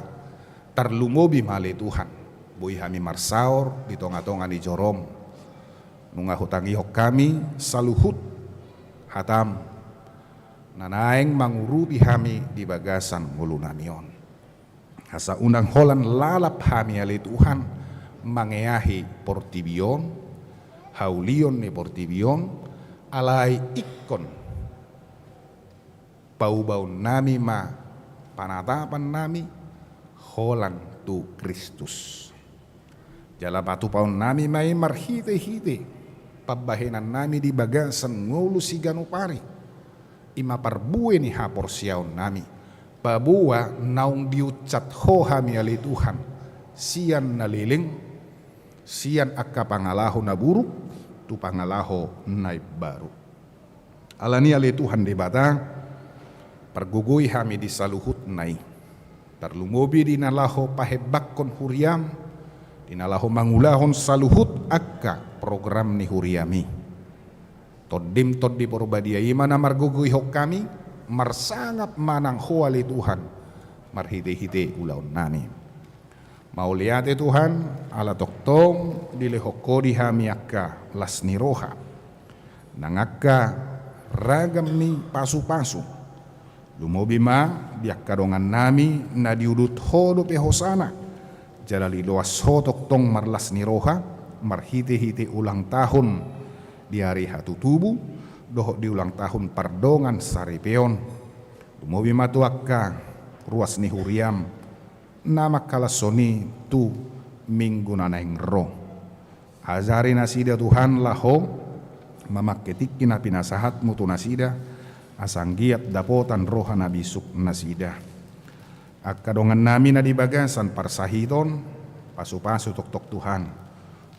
tarlumobi ma ale Tuhan, boi hami marsaor di tonga-tonga ni joroM. Nunga hutangihon hami saluhut hataM, na naeng mangurupi hami di bagasan ngolunami on. Asa unang holan lalap hami ale Tuhan, mangeahi portibi on, haulion ni portibi on, alai ingkon paubaonnami ma panatapannami holan tu Kristus. Jala patupaonnami ma i marhite-hite pambahenannami di bagasan ngolu siganup ari. I ma parbue ni haporseaonnami. Paboa naung diunsat Ho hami ale Tuhan, sian na leleng, sian angka pangalaho na buruk, tu pangalaho na imbaru. Alani i ale Tuhan Debata, pargogoi hami di saluhutna i. Tarlumobi di na laho pahembangkon huriaM, di na laho mangulahon saluhut angka program ni huriaMi. TondiM Tondi Porbadia i ma na margogoihon hami, marsangap manang Ho ale Tuhan, marhite-hite ulaonnami. Mauliate Tuhan, ala tongtong dilehon Ho di hami angka las ni roha nang angka ragam ni pasu-pasu. Lumobi ma di angka dongannami na diudut Ho dope hosana, jala diloas Ho tongtong marlas ni roha, marhite-hite ulang tahun di ari hatutubu, dohot di ulang tahun pardongan saripeon. Lumobi ma tu angka ruas ni huriaM, na mangkalashon i tu Minggu na naeng ro. Ajari nasida Tuhan laho mamangke tingki na pinasahatMu tu nasida, asa anggiat dapotan roha na bisuk nasida. Angka dongannami na di bagasan parsahiton, pasu-pasu tongtong Tuhan.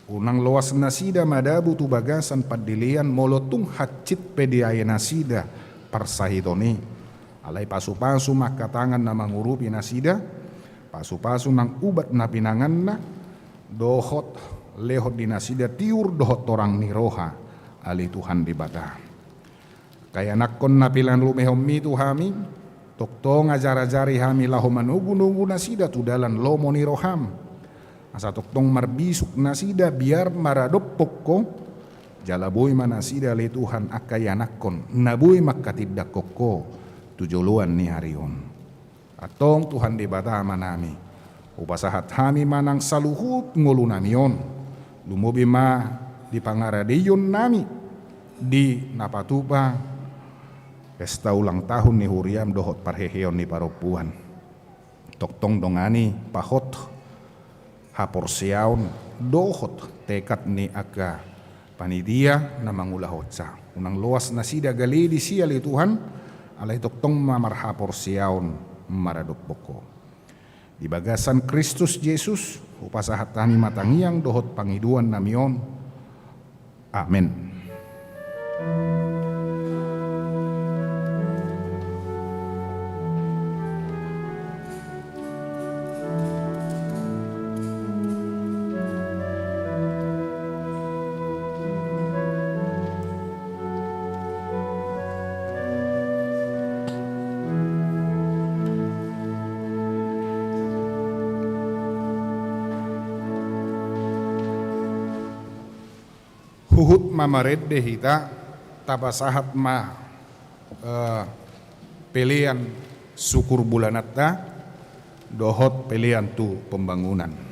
Unang loas nasida madabu tu bagasan pandelean molo tung hansit pe diae nasida parsahiton i. Alai pasu-pasu ma angka tangan na mangurupi nasida, pasu-pasu nang ubat na pinanganna, dohot lehon di nasida tiur dohot torang ni roha, ale Tuhan Debata. Angka ianakhon na pinalumehonMi tu hami, Tongtong ajar-ajari hami laho manogu-nogu nasida tu dalan lomo ni roham. Asa tongtong marbisuk nasida biar maradophon Ho, jala boi ma nasida ale Tuhan angka ianakhon na boi manghatindanghon Ho tu joloan ni ari on. Antong Tuhan Debata Amanami, hupasahat hami ma nang saluhut ngolunami on, lumobi ma di pangaradeionnami di na patupa pesta ulang tahun ni huriam dohot parheheon ni parompuan. Tongtong dongani pahot haporseaon dohot tekad ni angka panitia na mangulahonsa. Unang loas nasida gale disi ale Tuhan, alai tongtong ma marhaporseaon maradophon Ho. Di bagasan Kristus Jesus, hupasahat hami ma tangiang dohot pangidoannami on. Amen. Huhut ma marende hita, tapasahat ma, eh, pelean sukur bulananta dohot pelean tu pembangunan.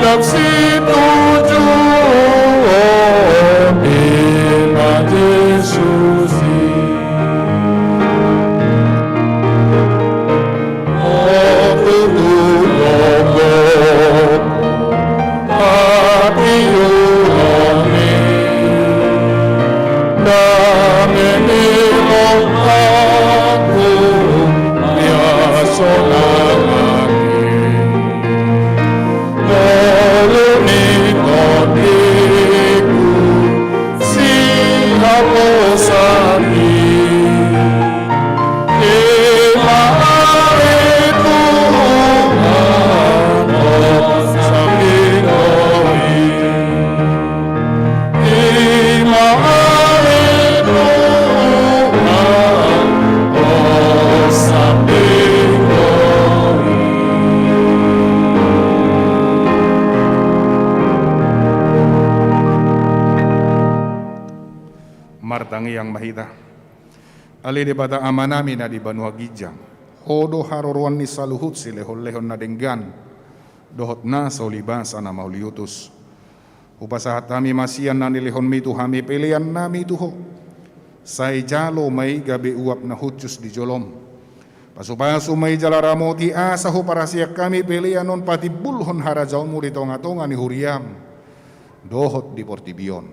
Situjuon i ma Jesus i. Otu tu gogo, hatiuron i. Dame ni rohangku, ia sonang i. Ngolu ni tondiku, sihaposan i. I ma ale Tuhan, o sambing Ho i. I ma ale Tuhan, o sambing Ho i. Martangiang ma hita. Ale Debata Amanami na di banua ginjang, Ho do haroroan ni saluhut silehonlehon na denggan dohot na so ulibasa na mauliutus. Hupasahat hami ma sian na nilehonMi tu hami peleannami tu Ho. Sai jalo ma i gabe uap na hushus di joloM. Pasupasu ma i jala ramoti asa huparhaseang hami pelean on patimbulhon harajaonMu di tongatonga ni huriaM dohot di portibi on.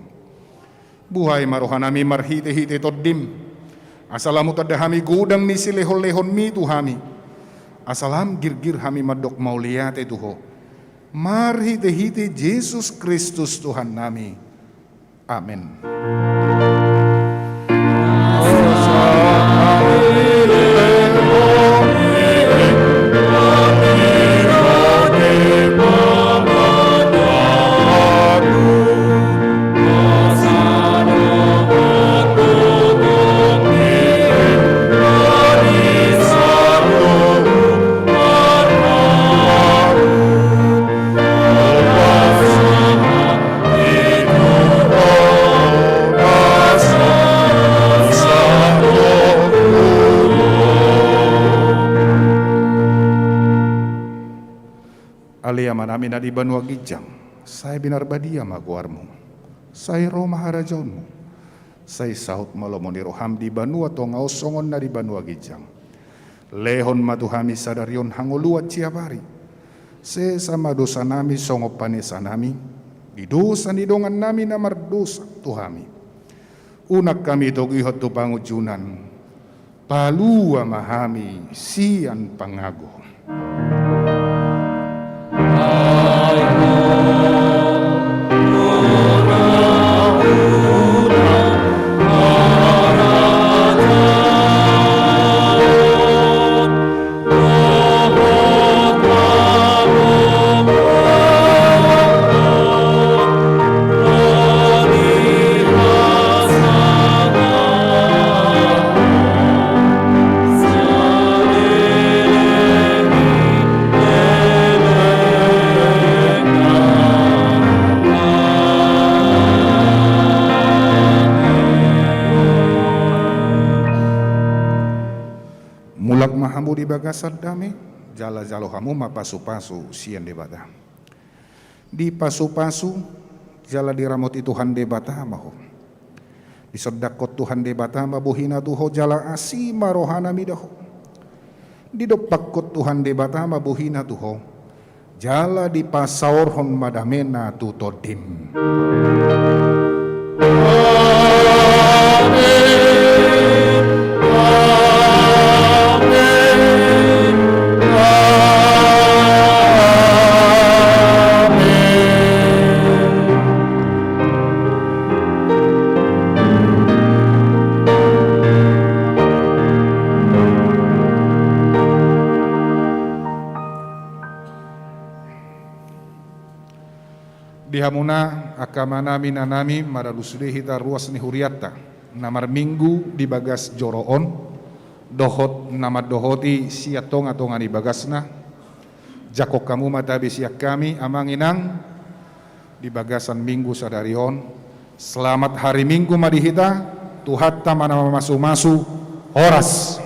Buhai ma rohanami marhitehite TondiM, asa lam hutanda hami godang ni silehonlehonMi tu hami, asa lam girgir hami mandok mauliate tu Ho. Marhitehite Jesus Kristus Tuhannami. Amen. Ale Amanami na di banua ginjang, sai pinarbadia ma goarMu. Sai ro ma harajaonMu. Sai saut ma lomo ni rohaM di banua tonga on songon na di banua ginjang. Lehon ma tu hami sadari on hangoluan siapari. Sesa ma dosanami songon panesanami di dosa ni dongannami na mardosa tu hami. Unang hami togihon tu pangunjunan. Palua ma hami sian pangago. Mulak ma hamu di bagasan dame, jala jalo hamu ma pasupasu sian Debata. Dipasupasu jala diramoti Tuhan Debata ma ho. Disondangkon Tuhan Debata ma bohina tu ho jala asi ma rohana mida ho. Didompakkon Tuhan Debata ma bohina tu ho jala dipasaorhon ma damena tu tondim. Amen. Amen. Amen. Di hamuna angka amanami, inanami, maralu sude hita ruas ni hurianta na marminggu di bagas joro on, dohot na mandohoti sian tongatonga ni bagasna. Jangkon hamu ma tabe sian hami, amang inang, di bagasan minggu sadari on. Selamat hari Minggu ma di hita, Tuhanta ma na mamasumasu. Horas.